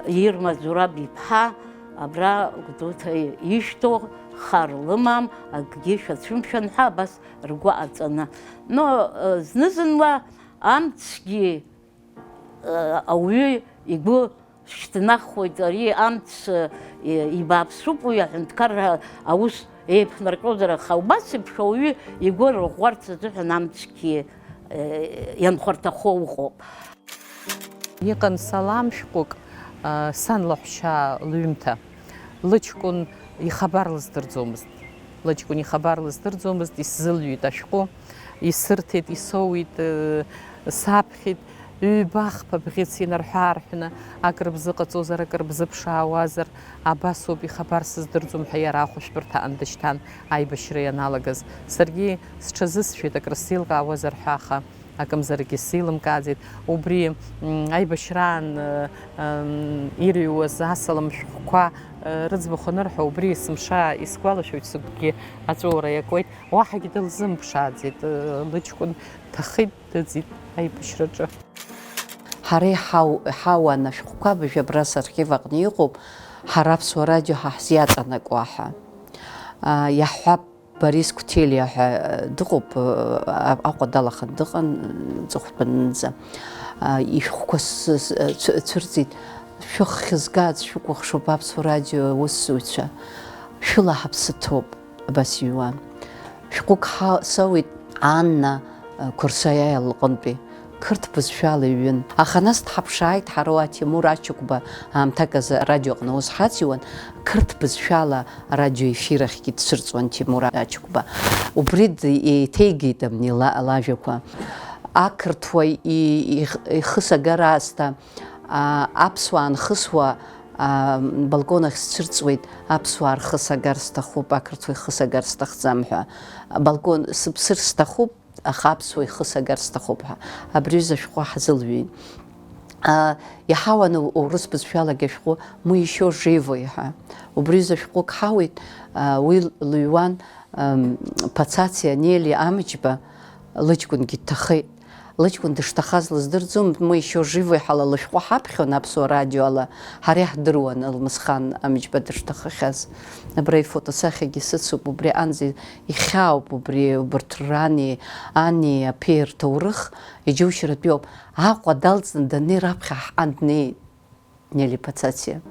Ирма Зураб иԥҳа, абра Гәдоуҭа ишьҭоу, Хар лымам, акгьы шәацәымшәан ҳәа абас ргәы аҵаны. Но, э, зны-зынла амцгьы, э, ауаҩы игәы шьҭнахуеит, ари амц, э, ибааԥсуп, уи аҳәынҭқарра аус еиԥнарҟьозар, аха убас еиԥш ауаҩы игәы арӷәӷәарц азыҳәан амцгьы, э, ианхәарҭахо ыҟоуп. Иҟан салам шәҟәык, а, сан лаҳәшьа лҩымҭа. Лыҷкәын ихабар лыздырӡомызт. Лыҷкәын ихабар лыздырӡомызт, исзылҩит ашәҟәы, исырҭеит, исоуит, э, саԥхьеит, ҩба-хԥа бӷьыц инарҳәы-аарҳәны, акыр бзыҟаҵозар, акыр бзыԥшаауазар, абасоуп, ихабар сыздырӡом ҳәа иара ахәышәтәырҭаҟны дышьҭан, аибашьра ианалагаз. Саргьы сҽазысшәеит, акры сзеилкаауазар ҳәа, аха акымзаракгьы сзеилымкааӡеит. Убри, м, аибашьраан, э, м, ирыҩуаз асалам шәҟәқәа, э, рыӡбахә анырҳәо, убри есымша исгәалашәоит, сыгәгьы аҵәуара иакуеит. Уаҳагьы дылзымԥшааӡеит, э, лыҷкәын дҭахеит, дыӡит аибашьраҿы. Ҳара иҳау-, иҳауан ашәҟәқәа, абыржә абра сархив аҟны иҟоуп, ҳара Аԥсуа радио ҳа ҳзиаҵанакуа ҳәа. А, иаҳҳәап, Борис Кутелиа ҳәа, э, дыҟоуп, э, а-, Аҟәа далаханы дыҟан, э, ҵыхәтәанынӡа. А, ишәҟәқәа с-, с-, э, цә-, цәырҵит. Шәыххь згаац шәыкәыхшоуп, Аԥсуа радио аусзуҩцәа. Шәыла ҳаԥсы ҭоуп, абас иҩуан. Шәҟәык ҳа-, соуит Анна, э, Қәырсаиа лҟынтәи. Қырҭ бызшәала иҩын. Аха нас дҳаԥшааит ҳара уа Тимур Ачықәба, аамҭак азы арадиоҟны аус ҳациуан, қырҭ бызшәала арадиоефир ахьгьы дцәырҵуан Тимур Ачықәба. Убри д-, еиҭеигеит абни ла-, лажәақәа. Ақырҭуа и-, их-, ихы сагар аасҭа, а, аԥсуаа анхысуа, а, балкон ахь сцәырҵуеит, аԥсуаа рхы сагар сҭахуп, ақырҭуа ихы сагар сҭахӡам ҳәа. Балкон сыԥсыр сҭахуп, аха аԥсуа ихы сагар сҭахуп ҳәа абри аҩыза ашәҟәы ҳзылҩит. А, иҳауан у-, урыс бызшәалагьы ашәҟәы Мы ещё живы ҳәа. Убри аҩыза шәҟәык ҳауит, а, уи лыҩуан, ам, Пацациа Нели Амҷба, лыҷкәынгьы дҭахеит. Лыҷкәын дышҭахаз лыздырӡом, Мы ещё живы ҳәа ла лышәҟәы ҳаԥхьон аԥсуа радиоала, ҳара иаҳдыруан Алмысхан Амҷба дышҭахахьаз. Абра ифотосахьагьы сыцуп, убри анӡа ихьаауп, убри убарҭ рани, ани, аԥеи рҭоурых, иџьоушьаратәиуп. Аҟәа далҵны даннеи раԥхьа ҳҟа днеит Нели Пацациа.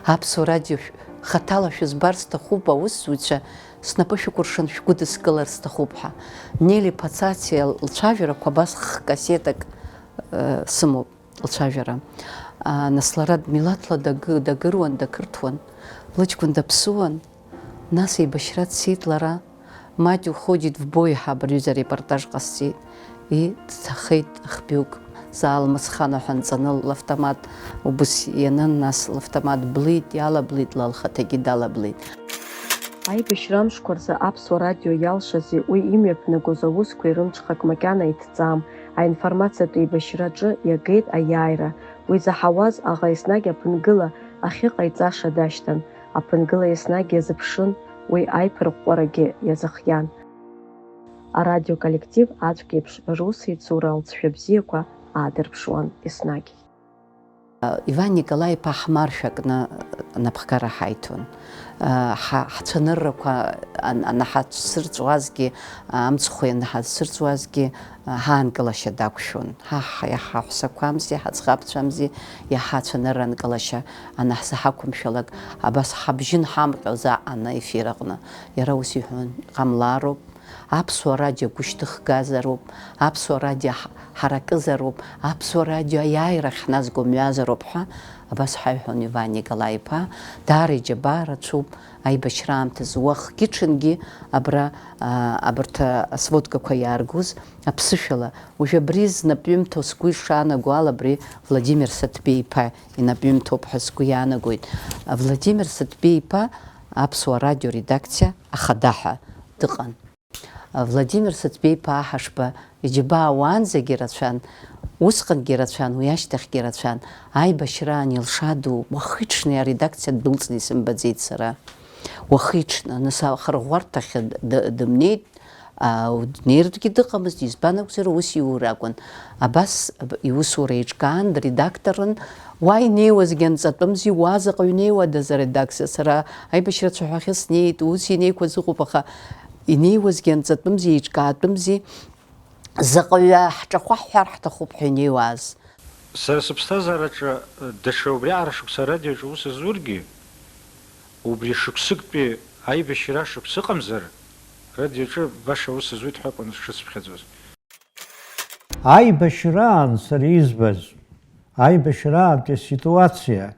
Аԥсуа радио шә-, хаҭала шәызбар сҭахуп, аусзуҩцәа, снапы шәыкәыршан шәгәыдыскылар сҭахуп ҳәа. Нели Пацациа лцәажәарақәа абас х-, кассетак, э, сымоуп. Лцәажәара. А, нас лара милаҭла дагы-, дагыруан, дақырҭуан, лыҷкәын даԥсуан, нас еибашьра дцеит лара, мать уходит в бой ҳәа абырҩыза репортаж ҟасҵеит, и, дҭахеит хбҩык, заа Алмысхан ҳәа нҵаны лавтомат убыс ианын, нас лавтомат блит, иалаблит, ла лхаҭагьы далаблит. Аибашьра амшқәа рзы Аԥсуа радио иалшази уи имҩаԥнагоз аусқәеи рымҽхак макьана иҭҵаам, аинформациатә еибашьраҿы иагеит аиааира. Уи заҳауаз аӷа еснагь аԥынгыла ахьыҟаиҵаша дашьҭан, аԥынгыла еснагь иазыԥшын, уи аиԥырҟәҟәарагьы иазыхиан. Арадиоколлектив аӡәк еиԥш русеицура алҵшәа бзиақәа аадырԥшуан еснагь. Иван Николаи-иԥа ҳмаршәа кны анапхгара ҳаиҭон. Ҳа-, ҳцәаныррақәа ан-, анаҳацәсырҵуазгьы, амцхә ианаҳацәсырҵуазгьы, ҳаанкылашьа дақәшәон. Ҳа, ҳа, иаҳа ҳаҳәсақәамзи, ҳаӡӷабцәамзи, иаҳа ацәанырра анкылашьа анаҳзаҳақәымшәалак, абас ҳабжьы нҳамҟьоз аҟан аефир аҟны. Иара ус иҳәон, ҟамлароуп, Аԥсуа радио гәышьҭыхгазароуп, Аԥсуа радио ҳ-, ҳаракызароуп, Аԥсуа радио аиааира ахьназго мҩазароуп ҳәа, абас ҳаиҳәон Иван Николаи-иԥа, даара иџьабаа рацәоуп аибашьра аамҭазы уахгьы-ҽынгьы абра, аа, абарҭ асводкақәа иааргоз аԥсышәала. Уажә абри знапҩымҭоу сгәы ишаанаго ала абри Владимир Саҭбеи-иԥа инапҩымҭоуп ҳәа сгәы иаанагоит. Владимир Саҭбеи-иԥа Аԥсуа радио редакциа ахада ҳәа дыҟан. Владимир Саҭбеи-иԥа Аҳашба иџьабаа уаанӡагьы рацәан, усҟангьы рацәан, уи ашьҭахьгьы рацәан, аибашьраан илшаду уахи-ҽни аредакциа дәылҵны исымбаӡеит сара. Уахи-ҽни, нас ахырӷәӷәарҭахь д-, д-, дымнеит, Днеиртәгьы дыҟамызт, избан акәзар, ус иура акәын. Абас иусура еиҿкаан, дредакторын. Уа инеиуазгьы анҵатәымзи, уа заҟаҩ неиуадаз аредакциа? Сара аибашьра цәаҳәахьы снеит, ус инеиқәаз ыҟоуп, аха инеиуазгьы анҵатәымзи, еиҿкаатәымзи, заҟаҩы ҳҿахәы ҳҳәар ҳҭахуп ҳәа инеиуаз. Сара сыԥсҭазаараҿы даҽа убриаҟара шықәса арадиоаҿы аус зургьы, убри шықәсыктәи аибашьра ашықәс ыҟамзар, радиоаҿы баша аус зуит ҳәа акәын сшысыԥхьаӡоз. Аибашьраан сара избаз, аибашьраантәи аситуациа,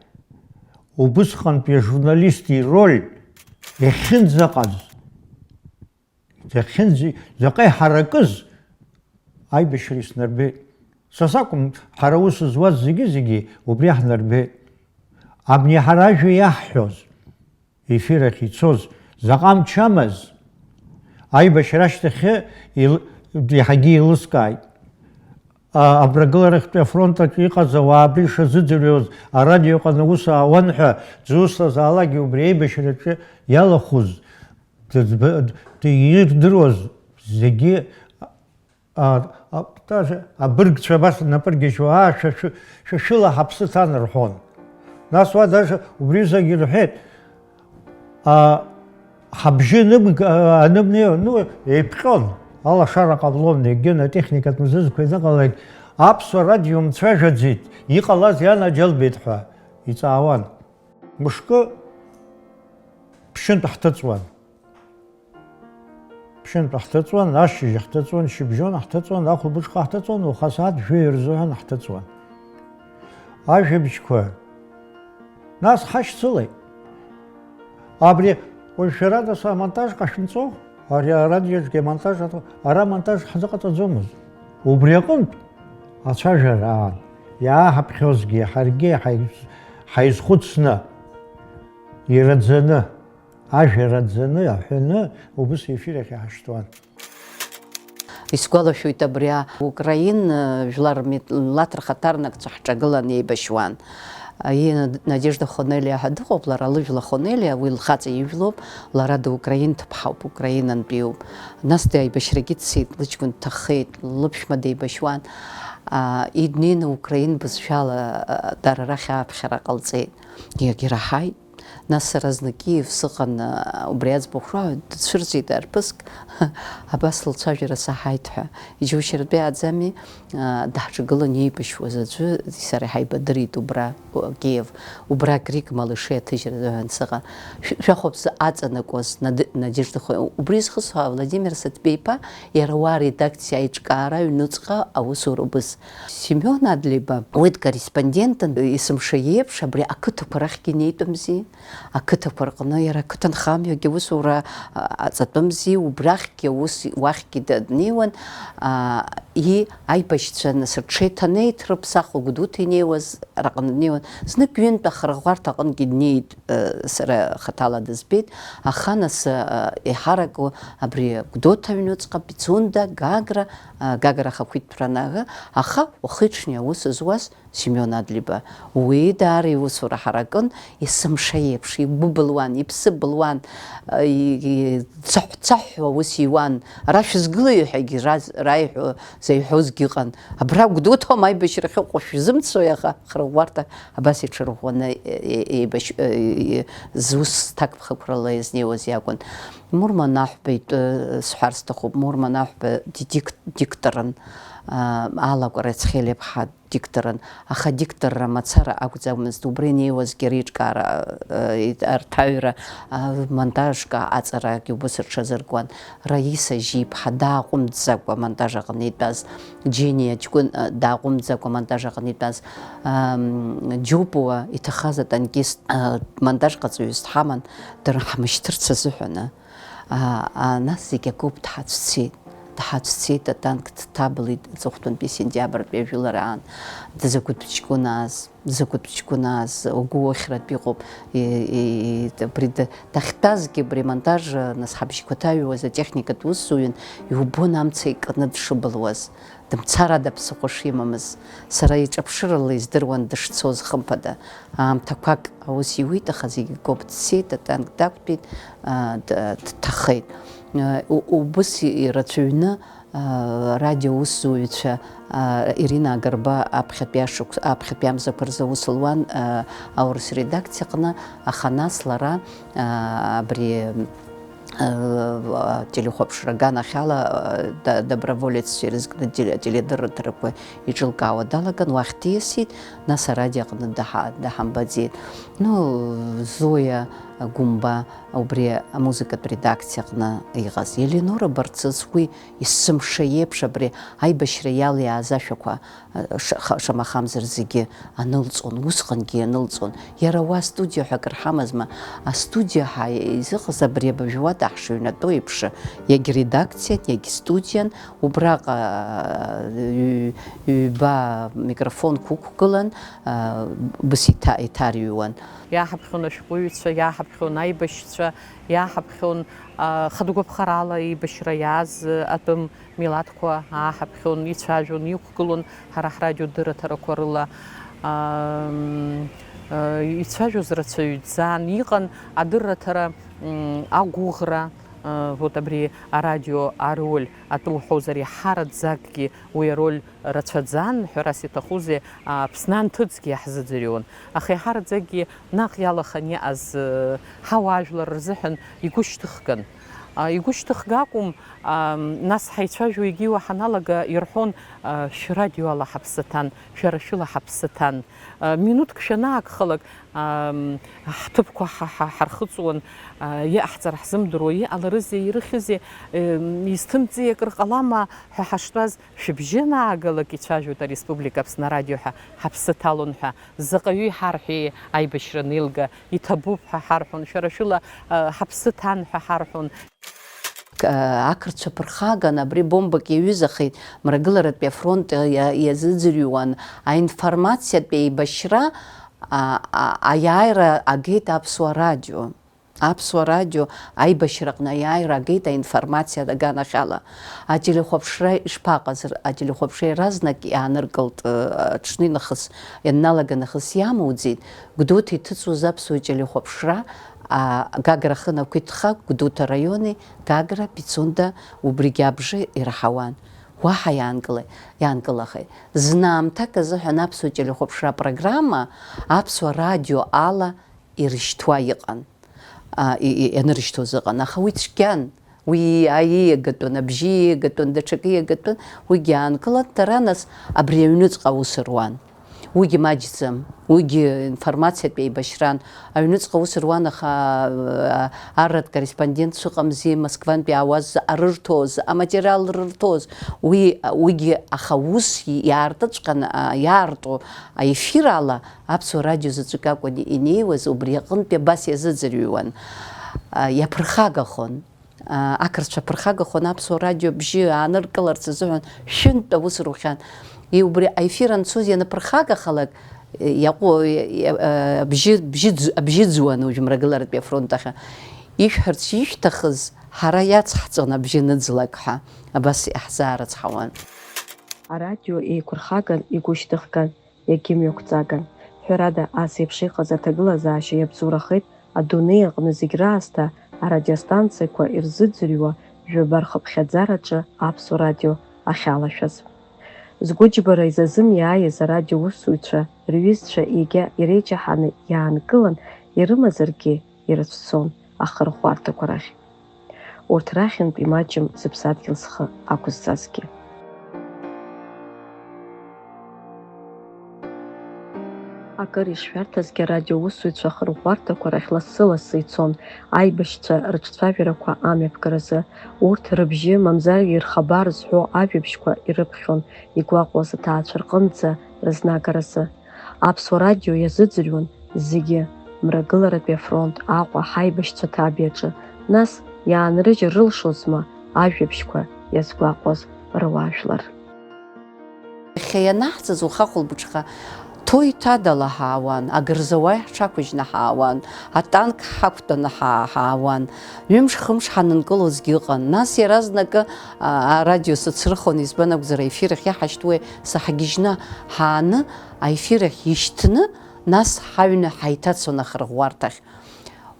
убысҟантәи ажурналист ироль иахьынӡаҟаз, иахьынӡ-, заҟа иҳаракыз аибашьра иснарбеит. Са сакәым, ҳара аус зуаз зегьы-зегьы убри ҳнарбеит. Абни ҳара ажәа иаҳҳәоз, ефир ахь ицоз, заҟа амч амаз, аибашьра ашьҭахьы ил-, иаҳагьы еилыскааит. А-, Амрагыларахьтәи афронт аҿы иҟаз ауаа абри шазыӡырҩуаз арадиоҟны аус аауан ҳәа дзусҭазаалакгьы убри аибашьраҿы иалахәыз, дызб-, д-, ирдыруаз зегьы, а, а, даже абыргцәа абас напы ргьежьуа, аа, шәа, шәа, шәа шәыла ҳаԥсы ҭан рҳәон. Нас уа даже убри рзагьы рҳәеит, а, ҳабжьы анымг-, а, анымнеи, ну, еиԥҟьон, алашара ҟамлон, егьын атехникатә мзызқәа иныҟалеит, аԥсуа радио мцәажәаӡеит, иҟалаз ианаџьалбеит ҳәа иҵаауан. Мышкы ԥшьынтә ҳҭыҵуан. Ԥшьынтә ҳҭыҵуан, ашьыжь ҳҭыҵуан, шьыбжьон ҳҭыҵуан, ахәылбыҽха ҳҭыҵуан, уаха асааҭ жәаҩа рзыҳәан ҳҭыҵуан. Ажәабжьқәа нас ҳашьцылеит. Абри уажә шәара нас амонтажҟа шәымҵо? Ари арадиоҿгьы амонтаж аҭ-, ара амонтаж ҳзыҟаҵаӡомызт. Убри аҟынтә ацәажәара аан иааҳаԥхьозгьы ҳаргьы ҳаиз-, ҳаизхәыцны, ираӡаны, ажәа раӡаны, аҳәаны, убыс ефир ахь иҳашьҭуан. Исгәалашәоит абри а-, Украин, э, жәлар милаҭ рхаҭарнакцәа ҳҿагылан еибашьуан. Аиеи, Над-, Надежда Хонелиа ҳәа дыҟоуп, лара лыжәла Хонелиа, уи лхаҵа ижәлоуп, лара дукраин ҭыԥҳауп, украинантәиуп. Нас аибашьрагьы дцеит, лыҷкәын дҭахеит, лыԥшәма деибашьуан. А, иднеины украин бызшәала, а, дара рахь ааԥхьара ҟалҵеит. Иагьраҳаит. Нас сара зны Киев сыҟан, а, убри аӡбахә раҳәа, дцәырҵит арԥыск, абас лцәажәара саҳаит ҳәа. Иџьоушьаратәы иааӡами? А, даҳҿагылан еибашьуаз аӡәы, сара иҳаибадырит убра, Киев, убра Крик Малыши аҭыжьра азыҳәан сыҟан. Шә-, шәахәаԥсы аҵанакуаз, Над-, Надежда Хо-, убри зхысҳәаауа Владимир Саҭбеи-иԥа, иара уа аредакциа аиҿкаара аҩнуҵҟа аусура убыс. Семион Адлеиба, уи дкорреспондентын, есымша иеиԥш абри ақыҭақәа рахьгьы инеитәымзи. Ақыҭақәа рҟны иара ақыҭанхамҩагьы аусура, а, аҵатәымзи, убрахьгьы аус уахьгьы д-, днеиуан, а, и-, аибашьцәа нас рҽеиҭанеит, рыԥсахуа Гәдоуҭа инеиуаз раҟны днеиуан, знык ҩынтә ахырӷәӷәарҭа аҟынгьы днеит, э, сара хаҭала дызбеит, аха нас, э, иҳараку абри Гәдоуҭа аҩнуҵҟа, Пицунда, Гагра, э, Гагра ахақәиҭтәра анага, аха уахи-ҽни аус зуаз Семион Адлеиба. Уи даара иусура ҳаракын, есымша еиԥш, игәы былуан, иԥсы былуан, и-, и-, цаҳә-цаҳәуа ус иуан. Ара шәызгылеи ҳәагьы раз-, раиҳәо, заиҳәозгьы ыҟан. Абра Гәдоуҭа аума аибашьрахь иҟоу шәзымцои, аха хырӷәӷәарҭа абас иҽырӷәӷәаны, е-, е-, еибашь-, е-, е-, зус ҭакԥхықәрала иазнеиуаз иакәын. Мурман аҳәба итәы сҳәар сҭахуп, Мурман аҳәба дидик-, дикторын, аа, Алакәа Рацхелиаԥҳа дикторын, аха дикторра мацара акәӡамызт, убра инеиуазгьы реиҿкаара, э, арҭаҩра, а, монтажка аҵарагьы убыс рҽазыркуан. Раиса Жьиԥҳа дааҟәымҵӡакәа амонтаж аҟны итәаз, Џьениа ҷкәын, э, дааҟәымҵӡакәа амонтаж аҟны итәаз, ам, Џьопуа иҭахаз атанкист, э, монтажҟаҵаҩыс дҳаман, дара ҳмышьҭырц азыҳәаны. Аа, аа, нас зегь акоуп, дҳацәцеит. Дҳацәцеит, атанк дҭаблит, аҵыхәтәантәи сентиабртәи ажәылара аан. Дзакәытә ҷкәынааз, дзакәытә ҷкәынааз, угәы уахьратә иҟоуп. И, и, и, абри д-, дахьтәазгьы, абри амонтаж, нас ҳабжьқәа ҭаҩуаз атехникатә усзуҩын, иубон амца икны дшыбылуаз. Дымцарада ԥсыхәа шимамыз. Сара иҿаԥшырала издыруан дышцоз, хымԥада. Аамҭақәак аус иуит, аха зегь акоуп, дцеит, атанк дақәтәеит, а, д-, дҭахеит. Убыс ирацәаҩны арадиоусзуҩцәа, Ирина Агарба аԥхьатәи ашықәс, аԥхьатәи амзақәа рзы аус луан аурыс редакциаҟны, аха нас лара абри ателехәаԥшра аганахьала доброволеццәа ирызкны ателедырраҭарақәа иҿылкаауа далаган, уахь диасит, нас арадио аҟны даҳа-, даҳамбаӡеит. Ну, Зоиа Гәымба убри амузыкатә редакциаҟны иҟаз, Елеонора Барцыц, уи есымша еиԥш абри аибашьра иалиааз ашәақәа, ш-, ха-, шамахамзар зегьы анылҵон, усҟангьы ианылҵон. Иара уа студиа ҳәа акыр ҳамазма, астудиа ҳәа изыҟаз абри абыжәуада ҳшыҩнатәоу еиԥш, иагь редакциан, иагь студиан, убраҟа, ҩ-, ҩба микрофонқәа ықәгылан, быс иҭа-, иҭарҩуан. Иааҳаԥхьон ашәҟәыҩҩцәа, иааҳаԥхьон аибашьцәа, иааҳаԥхьон, а, хатә гәаԥхарала еибашьра иааз атәым милаҭқәа ааҳаԥхьон, ицәажәон, иқәгылон ҳара ҳрадиодырраҭарақәа рыла. Ам, а, ицәажәоз рацәаҩӡан, иҟан адырраҭара, м, агәыӷра, а, вот абри арадио ароль атәы уҳәозар, иҳараӡакгьы уи ароль рацәаӡан, ҳәарас иҭахузеи, Аԥсны анҭыҵгьы иаҳзыӡырҩуан. Аха иҳараӡакгьы наҟ иалаханы иҟаз, э, ҳауаажәлар рзыҳәан игәышьҭыхган. А, игәышьҭыхга акәым, а, нас ҳаицәажәо егьиуа ҳаналага ирҳәон, а, шәрадиоала ҳаԥсы ҭан, шәара шәыла ҳаԥсы ҭан. А, минуҭк шәанаақәхалак, а, ҳҭыԥқәа ҳа-, ҳа-, ҳархыҵуан, а, иҟаҳҵар ҳзымдыруа, иҟаларызеи, ирыхьызеи, э, изҭымҵи акыр ҟалама ҳәа ҳаштәаз, шәыбжьы анаагалак ицәажәоит ареспублика Аԥсны арадио ҳәа ҳаԥсы ҭалон ҳәа заҟаҩы иҳарҳәеи, аибашьра анеилга иҭабуп ҳәа ҳарҳәон, шәара шәыла, а, ҳаԥсы ҭан ҳәа ҳарҳәон. Қ-, ақырҭцәа ԥырхаган абри бомбак иаҩызахеит, мрагыларатәи афронт иа-, иазыӡырҩуан, аинформациатә еибашьра, а, а, аиааира агеит Аԥсуа радио. Аԥсуа радио аибашьраҟны аиааира агеит аинформациа аганахьала. Ателехәаԥшра ишԥаҟаз, ателехәаԥшра иаразнак иааныркылт, ы, аҽны нахыс, ианналага нахыс иамуӡеит. Гәдоуҭа иҭыҵуаз аԥсуа телехәаԥшра, а, Гагра ахы анақәиҭха, Гәдоуҭа араиони Гагра, Пицунда убригьы абжа ираҳауан. Уаҳа иаанкыла-, иаанкылахеит. Зны аамҭак азыҳәан аԥсуа телехәаԥшра апрограмма аԥсуа радио ала ирышьҭуа иҟан. А, и-, и-, ианырышьҭоз ыҟан, аха уи цәгьан, уи аиеигатәын, абжьы иеигатәын, даҽакы иеигатәын, уигьы аанкылан, дара нас абри аҩныҵҟа аус руан. Уигьы маҷӡам, уигьы информациатә еибашьран, аҩныҵҟа аус руан, аха, а, арратә корреспондентцәа ыҟамзи, Москвантәи иаауаз, заҟа рырҭоз, аматериал рырҭоз, уи, уигьы, аха ус иаартыҵәҟьаны, а, иаарту аефир ала, Аԥсуа радио заҵәык акәын инеиуаз, убри аҟынтәи абас иазыӡырҩуан, а, иаԥырхагахон, а, ақырҭцәа ԥырхагахон аԥсуа радио абжьы ааныркыларц азыҳәан шәынтә аус рухьан. И-, убри аефир анцоз ианаԥырхагахалак, иаҟәы-, и-, а, абжьы, бжьы ӡ-, абжьы ӡуан уажә мрагыларатәи афронт ахь. Ишәҳәарц ишәҭахыз ҳара иацҳҵон абжьы ныӡлак ҳәа, абас иаҳзаарыцҳауан. Арадио еиқәырхаган, игәышьҭыхган. Иагьымҩақәҵаган. Ҳәарада, ас еиԥш иҟаз аҭагылазаашьа иабзоурахеит адунеи аҟны зегь раасҭа арадиостанциақәа ирзыӡырҩуа жәабархыԥхьаӡараҿы аԥсуа радио ахьалашәаз. Згәыџьбара изазымиааиз арадиоусзуҩцәа рҩызцәа егьа иреиҷаҳаны иаанкылан ирымазаргьы ирацәцон ахырӷәӷәарҭақәа рахь. Урҭ рахьынтә имаҷым зыԥсадгьыл зхы ақәызҵазгьы. Акыр ишшәарҭазгьы арадиоусзуҩцәа ахырӷәӷәарҭақәа рахь лассы-лассы ицон, аибашьцәа рыҿцәажәарақәа амҩаԥгаразы. Урҭ рыбжьы, мамзаргьы рхабар зҳәо ажәабжьқәа ирыԥхьон, игәаҟуаз аҭаацәа рҟынӡа рызнагаразы. Аԥсуа радио иазыӡырҩуан зегьы, Мрагыларатәи афронт, Аҟәа, ҳаибашьцәа Ҭабиаҿы, нас иаанрыжьыр рылшозма ажәабжьқәа иазгәаҟуаз руаажәлар? Иахьа ианаҳҵаз уаха хәылбыҽха ҭои-ҭадала ҳаауан, агырзауаҩ ҳҽақәыжьны ҳаауан, атанк ҳақәтәаны ҳаа-, ҳаауан, ҩымш-хымш ҳанынкылозгьы ыҟан, нас иаразнакы, а, арадио сыцрыхон, избан акәзар, аефир ахь иаҳашьҭуеи саҳгьежьны ҳааны, аефир ахь ишьҭны, нас ҳаҩны ҳаиҭацон ахырӷәӷәарҭахь.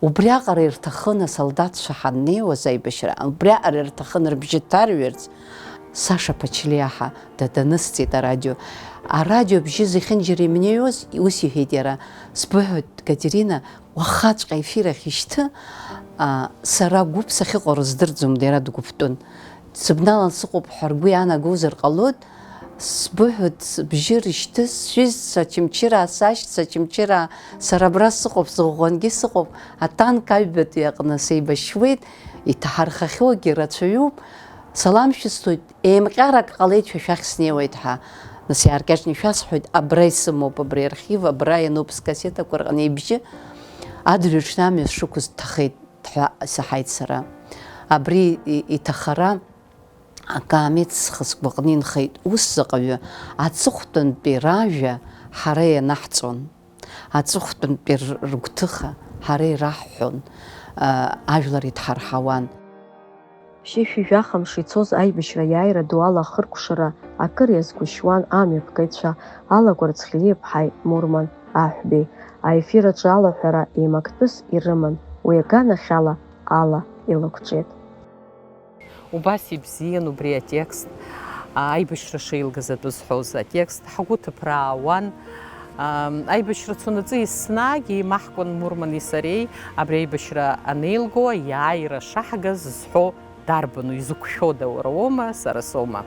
Убриаҟара ирҭахын асолдаҭцәа ҳаннеиуаз аибашьра, убриаҟара ирҭахын рыбжьы ҭарҩырц. Саша Ԥачлиаҳа даданысҵеит арадио. Арадио абжьы зехьынџьара имнеиуаз, ус иҳәеит иара, сбыҳәоит, Катерина, уахаҵәҟьа аефир ахь ишьҭы, а, сара гәыԥ сахьыҟоу рыздырӡом, иара дгәыԥтәын. Сыбналан сыҟоуп ҳәа ргәы иаанагозар ҟалоит, сбыҳәоит, сыбжьы рышьҭы, сҩызцәа Очамчыраа, сашьцәа Очамчыраа, сара абра сыҟоуп, сыӷәӷәангьы сыҟоуп, атанк аҩбатәи аҟны сеибашьуеит, иҭаҳархахьоугьы рацәаҩуп, салам шәысҭоит, еимҟьарак ҟалеит шәа шәахь снеиуеит ҳәа. Нас иааркьаҿны ишәасҳәоит, абра исымоуп, абри архив, абра иануп скассетақәа рҟны ибжьы, адырҩаҽны амҩа сшықәыз дҭахеит ҳәа саҳаит сара. Абри и-, иҭахара акаамеҭ схы сгәаҟны инхеит. Ус заҟаҩы аҵыхәтәантәи ражәа ҳара ианаҳҵон, аҵыхәтәантәи р-, ргәҭыха ҳара ираҳҳәон, а, ажәлар идҳарҳауан. Шьышәи жәаха мшы ицоз аибашьра аиааира ду ала ахыркәшара акыр иазгәышьуан амҩаԥгаҩцәа, Алагәырӡ Хьлиаԥҳаи Мурман Аҳәбеи. Аефир аҿы алаҳәара еимактәыс ирыман, уи аганахьала ала илықәҿиеит. Убас ибзиан убри атекст, аибашьра шеилгаз атәы зҳәоз атекст, ҳгәы ҭыԥраауан. Ам, аибашьра цонаҵы еснагь еимаҳкуан Мурмани сареи, абри аибашьра анеилго, аиааира шаҳгаз зҳәо дарбану, изықәшәода, уара уоума, сара соума?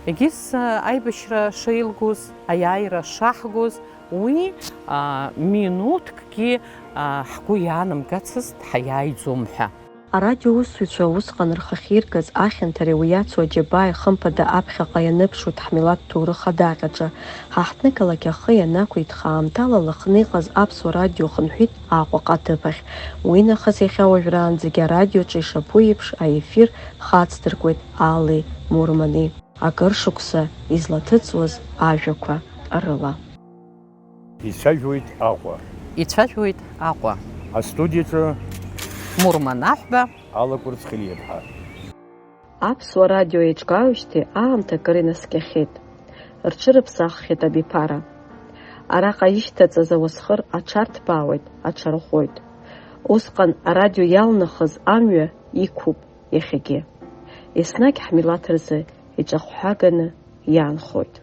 Егьыс, а, аибашьра шеилгоз, аиааира шаҳгоз, уи, а, минуҭкгьы, а, ҳгәы иаанамгацызт ҳаиааиӡом ҳәа. Арадиоусзуҩцәа усҟан рхахьиргаз ахьанҭареи уи иацу аџьабааи хымԥада аԥхьаҟа ианыԥшуеит ҳмилаҭ ҭоурых адаҟьаҿы. Ҳаҳҭнықалақь ахы ианақәиҭха аамҭала Лыхны иҟаз Аԥсуа радио хынҳәит Аҟәаҟа аҭыԥ ахь. Уи нахыс иахьа уажәраанӡагьы арадиоҿы ишаԥу еиԥш аефир хацдыркуеит Алли Мурмани. Акыр шықәса излаҭыҵуаз ажәақәа рыла. Ицәажәоит Аҟәа. Ицәажәоит Аҟәа. Астудиаҿы Мурман Аҳәба. Алакәырц Хьылиаԥҳа. Аԥсуа радио еиҿкаауижьҭеи аамҭа акыр инаскьахьеит. Рҽырыԥсаххьеит абиԥара. Араҟа ишьҭаҵаз ауасхыр аҽарҭбаауеит, аҽарӷәӷәоит. Усҟан арадио иалнахыз амҩа иқәуп иахьагьы. Еснагь ҳмилаҭ рзы иҿахәҳәаганы иаанхоит.